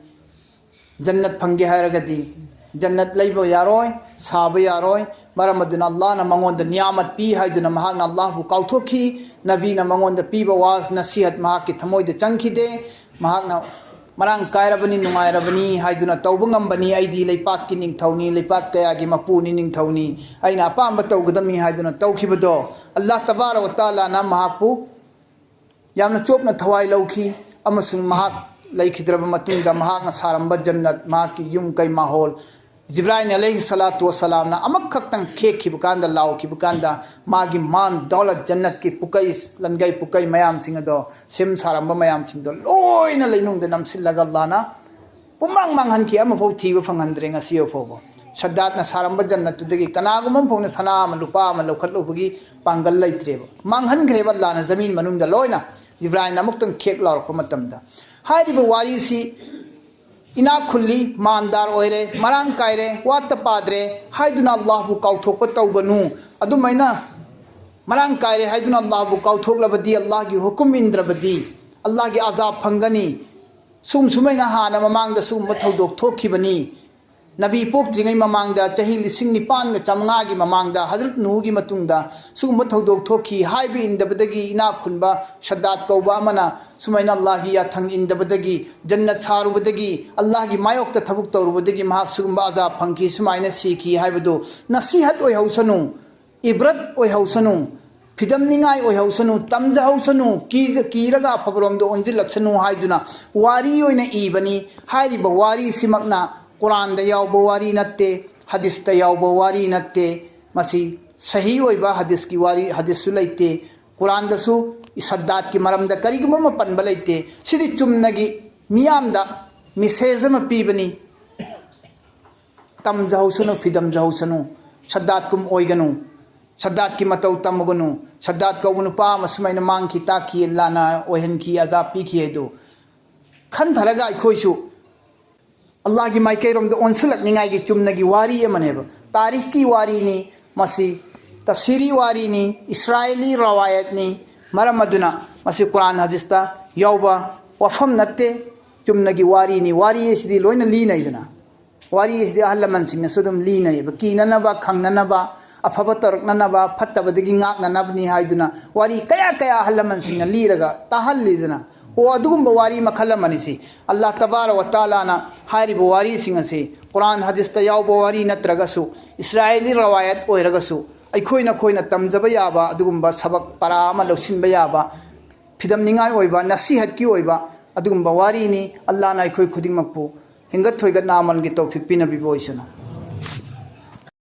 ꯖꯟꯅꯠ ꯐꯪꯒꯦ ꯍꯥꯏꯔꯒꯗꯤ ꯖꯟꯅꯠ ꯂꯩꯕ ꯌꯥꯔꯣꯏ, ꯁꯥꯕ ꯌꯥꯔꯣꯏ꯫ ꯃꯔꯝ ꯑꯗꯨꯅ ꯑꯜꯂꯥꯍꯅ ꯃꯉꯣꯟꯗ ꯅꯤꯌꯥꯃꯠ ꯄꯤ ꯍꯥꯏꯗꯨꯅ ꯃꯍꯥꯛꯅ ꯑꯜꯂꯥꯍꯕꯨ ꯀꯥꯎꯊꯣꯛꯈꯤ꯫ ꯅꯕꯤꯅ ꯃꯉꯣꯟꯗ ꯄꯤꯕ ꯋꯥꯖ ꯅꯁꯤꯍꯠ ꯃꯍꯥꯛꯀꯤ ꯊꯃꯣꯏꯗ ꯆꯪꯈꯤꯗꯦ꯫ ꯃꯍꯥꯛꯅ ꯃꯔꯥꯡ ꯀꯥꯏꯔꯕꯅꯤ, ꯅꯨꯡꯉꯥꯏꯔꯕꯅꯤ ꯍꯥꯏꯗꯨꯅ ꯇꯧꯕ ꯉꯝꯕꯅꯤ, ꯑꯩꯗꯤ ꯂꯩꯄꯥꯛꯀꯤ ꯅꯤꯡꯊꯧꯅꯤ, ꯂꯩꯄꯥꯛ ꯀꯌꯥꯒꯤ ꯃꯄꯨꯅꯤ, ꯅꯤꯡꯊꯧꯅꯤ, ꯑꯩꯅ ꯑꯄꯥꯝꯕ ꯇꯧꯒꯗꯕꯅꯤ ꯍꯥꯏꯗꯨꯅ ꯇꯧꯈꯤꯕꯗꯣ ꯑꯜꯂꯥꯍ ꯇꯕꯥꯔꯛ ꯋ ꯇꯥꯂꯥꯅ ꯃꯍꯥꯛꯄꯨ ꯌꯥꯝꯅ ꯆꯣꯞꯅ ꯊꯋꯥꯏ ꯂꯧꯈꯤ꯫ ꯑꯃꯁꯨꯡ ꯃꯍꯥꯛ ꯂꯩꯈꯤꯗ꯭ꯔꯕ ꯃꯇꯨꯡꯗ ꯃꯍꯥꯛꯅ ꯁꯥꯔꯝꯕ ꯖꯟꯅꯠ, ꯃꯍꯥꯛꯀꯤ ꯌꯨꯝ ꯀꯩ ꯃꯥꯍꯣꯜ, ꯖꯤꯕ꯭ꯔꯥꯏꯜ ꯑꯂꯩꯍꯤ ꯁꯂꯥꯇꯨ ꯋꯁꯂꯥꯝꯅ ꯑꯃꯈꯛꯇꯪ ꯈꯦꯛꯈꯤꯕ ꯀꯥꯟꯗ, ꯂꯥꯎꯈꯤꯕ ꯀꯥꯟꯗ, ꯃꯥꯒꯤ ꯃꯥꯟ ꯗꯧꯂꯠ, ꯖꯟꯅꯠꯀꯤ ꯄꯨꯀꯩ, ꯂꯟꯒꯩ ꯄꯨꯀꯩ ꯃꯌꯥꯝꯁꯤꯡ ꯑꯗꯣ, ꯁꯦꯝ ꯁꯥꯔꯝꯕ ꯃꯌꯥꯝꯁꯤꯡꯗꯣ ꯂꯣꯏꯅ ꯂꯩꯅꯨꯡꯗ ꯅꯝꯁꯤꯜꯂꯒ ꯑꯜꯂꯥꯍꯅ ꯄꯨꯝꯃꯥꯡ ꯃꯥꯡꯍꯟꯈꯤ꯫ ꯑꯃꯐꯥꯎ ꯊꯤꯕ ꯐꯪꯍꯟꯗ꯭ꯔꯦ ꯉꯁꯤ ꯐꯥꯎꯕ꯫ ꯁꯗꯥꯠꯅ ꯁꯥꯔꯝꯕ ꯖꯟꯅꯠꯇꯨꯗꯒꯤ ꯀꯅꯥꯒꯨꯝꯕ ꯑꯃ ꯐꯥꯎꯅ ꯁꯅꯥ ꯑꯃ ꯂꯨꯄꯥ ꯑꯃ ꯂꯧꯈꯠꯂꯨꯕꯒꯤ ꯄꯥꯡꯒꯜ ꯂꯩꯇ꯭ꯔꯦꯕ꯫ ꯃꯥꯡꯍꯟꯈ꯭ꯔꯦꯕ ꯑꯜꯂꯥꯍꯅ ꯖꯃꯤꯟ ꯃꯅꯨꯡꯗ ꯂꯣꯏꯅ꯫ ꯖꯤꯕ꯭ꯔꯥꯏꯜꯅ ꯑꯃꯨꯛꯇꯪ ꯈꯦꯛ ꯂꯥꯎꯔꯛꯄ ꯃꯇꯝꯗ, ꯍꯥꯏꯔꯤꯕ ꯋꯥꯔꯤꯁꯤ ꯏꯅꯥꯛ ꯈꯨꯜꯂꯤ, ꯃꯥꯟꯗꯥꯔ ꯑꯣꯏꯔꯦ, ꯃꯔꯥꯡ ꯀꯥꯏꯔꯦ, ꯋꯥꯠꯇ ꯄꯥꯗ꯭ꯔꯦ ꯍꯥꯏꯗꯨꯅ ꯑꯜꯂꯥꯍꯕꯨ ꯀꯥꯎꯊꯣꯛꯄ ꯇꯧꯒꯅꯨ꯫ ꯑꯗꯨꯃꯥꯏꯅ ꯃꯔꯥꯡ ꯀꯥꯏꯔꯦ ꯍꯥꯏꯗꯨꯅ ꯑꯜꯂꯥꯍꯕꯨ ꯀꯥꯎꯊꯣꯛꯂꯕꯗꯤ, ꯑꯜꯂꯥꯍꯒꯤ ꯍꯨꯀꯨꯝ ꯏꯟꯗ꯭ꯔꯕꯗꯤ ꯑꯜꯂꯥꯍꯒꯤ ꯑꯖꯥꯕ ꯐꯪꯒꯅꯤ꯫ ꯁꯨꯝ ꯁꯨꯃꯥꯏꯅ ꯍꯥꯟꯅ ꯃꯃꯥꯡꯗ ꯁꯤꯒꯨꯝꯕ ꯊꯧꯗꯣꯛ ꯊꯣꯛꯈꯤꯕꯅꯤ꯫ ꯅꯕꯤ ꯄꯣꯛꯇ꯭ꯔꯤꯉꯩ ꯃꯃꯥꯡꯗ, ꯆꯍꯤ ꯂꯤꯁꯤꯡ ꯅꯤꯄꯥꯟꯒ ꯆꯥꯃꯉꯥꯒꯤ ꯃꯃꯥꯡꯗ, ꯍꯖꯔꯠ ꯅꯨꯍꯒꯤ ꯃꯇꯨꯡꯗ ꯁꯤꯒꯨꯝꯕ ꯊꯧꯗꯣꯛ ꯊꯣꯛꯈꯤ ꯍꯥꯏꯕ ꯏꯟꯗꯕꯗꯒꯤ ꯏꯅꯥꯛ ꯈꯨꯟꯕ ꯁꯗꯥꯠ ꯀꯧꯕ ꯑꯃꯅ ꯁꯨꯃꯥꯏꯅ ꯑꯜꯂꯥꯍꯒꯤ ꯌꯥꯊꯪ ꯏꯟꯗꯕꯗꯒꯤ, ꯖꯟꯅꯠ ꯁꯥꯔꯨꯕꯗꯒꯤ, ꯑꯜꯂꯥꯍꯒꯤ ꯃꯥꯌꯣꯛꯇ ꯊꯕꯛ ꯇꯧꯔꯨꯕꯗꯒꯤ ꯃꯍꯥꯛ ꯁꯤꯒꯨꯝꯕ ꯑꯖꯥꯕ ꯐꯪꯈꯤ, ꯁꯨꯃꯥꯏꯅ ꯁꯤꯈꯤ ꯍꯥꯏꯕꯗꯨ ꯅꯁꯤꯍꯠ ꯑꯣꯏꯍꯧꯁꯅꯨ, ꯏꯕ꯭ꯔꯠ ꯑꯣꯏꯍꯧꯁꯅꯨ, ꯐꯤꯗꯝꯅꯤꯡꯉꯥꯏ ꯑꯣꯏꯍꯧꯁꯅꯨ, ꯇꯝꯖꯍꯧꯁꯅꯨ, ꯀꯤꯖ-, ꯀꯤꯔꯒ ꯑꯐꯕꯔꯣꯝꯗ ꯑꯣꯟꯁꯤꯜꯂꯛꯁꯅꯨ ꯍꯥꯏꯗꯨꯅ ꯋꯥꯔꯤ ꯑꯣꯏꯅ ꯏꯕꯅꯤ꯫ ꯍꯥꯏꯔꯤꯕ ꯋꯥꯔꯤꯁꯤꯃꯛꯅ ꯀꯨꯔꯥꯟꯗ ꯌꯥꯎꯕ ꯋꯥꯔꯤ ꯅꯠꯇꯦ, ꯍꯗꯤꯁꯇ ꯌꯥꯎꯕ ꯋꯥꯔꯤ ꯅꯠꯇꯦ꯫ ꯃꯁꯤ ꯁꯍꯤ ꯑꯣꯏꯕ ꯍꯗꯤꯁꯀꯤ ꯋꯥꯔꯤ, ꯍꯗꯤꯁꯁꯨ ꯂꯩꯇꯦ꯫ ꯀꯨꯔꯥꯟꯗꯁꯨ ꯁꯗꯥꯠꯀꯤ ꯃꯔꯝꯗ ꯀꯔꯤꯒꯨꯝꯕ ꯑꯃ ꯄꯟꯕ ꯂꯩꯇꯦ꯫ ꯁꯤꯗꯤ ꯆꯨꯝꯅꯒꯤ ꯃꯤꯌꯥꯝꯗ ꯃꯦꯁꯦꯖ ꯑꯃ ꯄꯤꯕꯅꯤ꯫ ꯇꯝꯖꯍꯧꯁꯅꯨ, ꯐꯤꯗꯝꯖꯍꯧꯁꯅꯨ, ꯁꯗꯥꯠꯀꯨꯝ ꯑꯣꯏꯒꯅꯨ, ꯁꯗꯥꯠꯀꯤ ꯃꯇꯧ ꯇꯝꯃꯒꯅꯨ꯫ ꯁꯗꯥꯠ ꯀꯧꯕ ꯅꯨꯄꯥ ꯑꯃ ꯁꯨꯃꯥꯏꯅ ꯃꯥꯡꯈꯤ, ꯇꯥꯛꯈꯤ, ꯑꯜꯂꯥꯅ ꯑꯣꯏꯍꯟꯈꯤ, ꯑꯖꯥꯕ ꯄꯤꯈꯤ ꯍꯥꯏꯗꯨ ꯈꯟꯊꯔꯒ ꯑꯩꯈꯣꯏꯁꯨ ꯑꯜꯂꯥꯍꯒꯤ ꯃꯥꯏꯀꯩꯔꯣꯝꯗ ꯑꯣꯟꯁꯤꯜꯂꯛꯅꯤꯡꯉꯥꯏꯒꯤ ꯆꯨꯝꯅꯒꯤ ꯋꯥꯔꯤ ꯑꯃꯅꯦꯕ꯫ ꯇꯥꯔꯤꯈꯀꯤ ꯋꯥꯔꯤꯅꯤ ꯃꯁꯤ, ꯇꯐꯁꯤꯔꯤ ꯋꯥꯔꯤꯅꯤ, ꯏꯁꯔꯥꯏꯂꯤ ꯔꯋꯥꯌꯠꯅꯤ꯫ ꯃꯔꯝ ꯑꯗꯨꯅ ꯃꯁꯤ ꯀꯨꯔꯥꯟ ꯍꯗꯤꯁꯇ ꯌꯥꯎꯕ ꯋꯥꯐꯝ ꯅꯠꯇꯦ, ꯆꯨꯝꯅꯒꯤ ꯋꯥꯔꯤꯅꯤ꯫ ꯋꯥꯔꯤ ꯑꯁꯤꯗꯤ ꯂꯣꯏꯅ ꯂꯤꯅꯩꯗꯅ꯫ ꯋꯥꯔꯤ ꯑꯁꯤꯗꯤ ꯑꯍꯜ ꯂꯃꯟꯁꯤꯡꯅꯁꯨ ꯑꯗꯨꯝ ꯂꯤꯅꯩꯌꯦꯕ, ꯀꯤꯅꯅꯕ, ꯈꯪꯅꯅꯕ, ꯑꯐꯕ ꯇꯧꯔꯛꯅꯅꯕ, ꯐꯠꯇꯕꯗꯒꯤ ꯉꯥꯛꯅꯅꯕꯅꯤ ꯍꯥꯏꯗꯨꯅ ꯋꯥꯔꯤ ꯀꯌꯥ ꯀꯌꯥ ꯑꯍꯜ ꯂꯃꯟꯁꯤꯡꯅ ꯂꯤꯔꯒ ꯇꯥꯍꯜꯂꯤꯗꯅ꯫ ꯑꯣ, ꯑꯗꯨꯒꯨꯝꯕ ꯋꯥꯔꯤ ꯃꯈꯜ ꯑꯃꯅꯤ ꯁꯤ꯫ ꯑꯜꯂꯥꯍ ꯇꯕꯥꯔꯛ ꯋ ꯇꯥꯂꯥꯅ ꯍꯥꯏꯔꯤꯕ ꯋꯥꯔꯤꯁꯤꯡ ꯑꯁꯤ ꯀꯨꯔꯥꯟ ꯍꯗꯤꯁꯇ ꯌꯥꯎꯕ ꯋꯥꯔꯤ ꯅꯠꯇ꯭ꯔꯒꯁꯨ, ꯏꯁꯔꯥꯏꯂꯤ ꯔꯋꯥꯌꯠ ꯑꯣꯏꯔꯒꯁꯨ, ꯑꯩꯈꯣꯏꯅ, ꯑꯩꯈꯣꯏꯅ ꯇꯝꯖꯕ ꯌꯥꯕ ꯑꯗꯨꯒꯨꯝꯕ ꯁꯕꯛ ꯄꯔꯥ ꯑꯃ ꯂꯧꯁꯤꯟꯕ ꯌꯥꯕ, ꯐꯤꯗꯝꯅꯤꯡꯉꯥꯏ ꯑꯣꯏꯕ, ꯅꯁꯤꯍꯠꯀꯤ ꯑꯣꯏꯕ ꯑꯗꯨꯒꯨꯝꯕ ꯋꯥꯔꯤꯅꯤ꯫ ꯑꯜꯂꯥꯍꯅ ꯑꯩꯈꯣꯏ ꯈꯨꯗꯤꯡꯃꯛꯄꯨ ꯍꯤꯡꯒꯠ ꯊꯣꯏꯒꯠꯅ ꯑꯃꯜꯒꯤ ꯇꯧꯐꯤꯛ ꯄꯤꯅꯕꯤꯕ ꯑꯣꯏꯁꯅꯨ꯫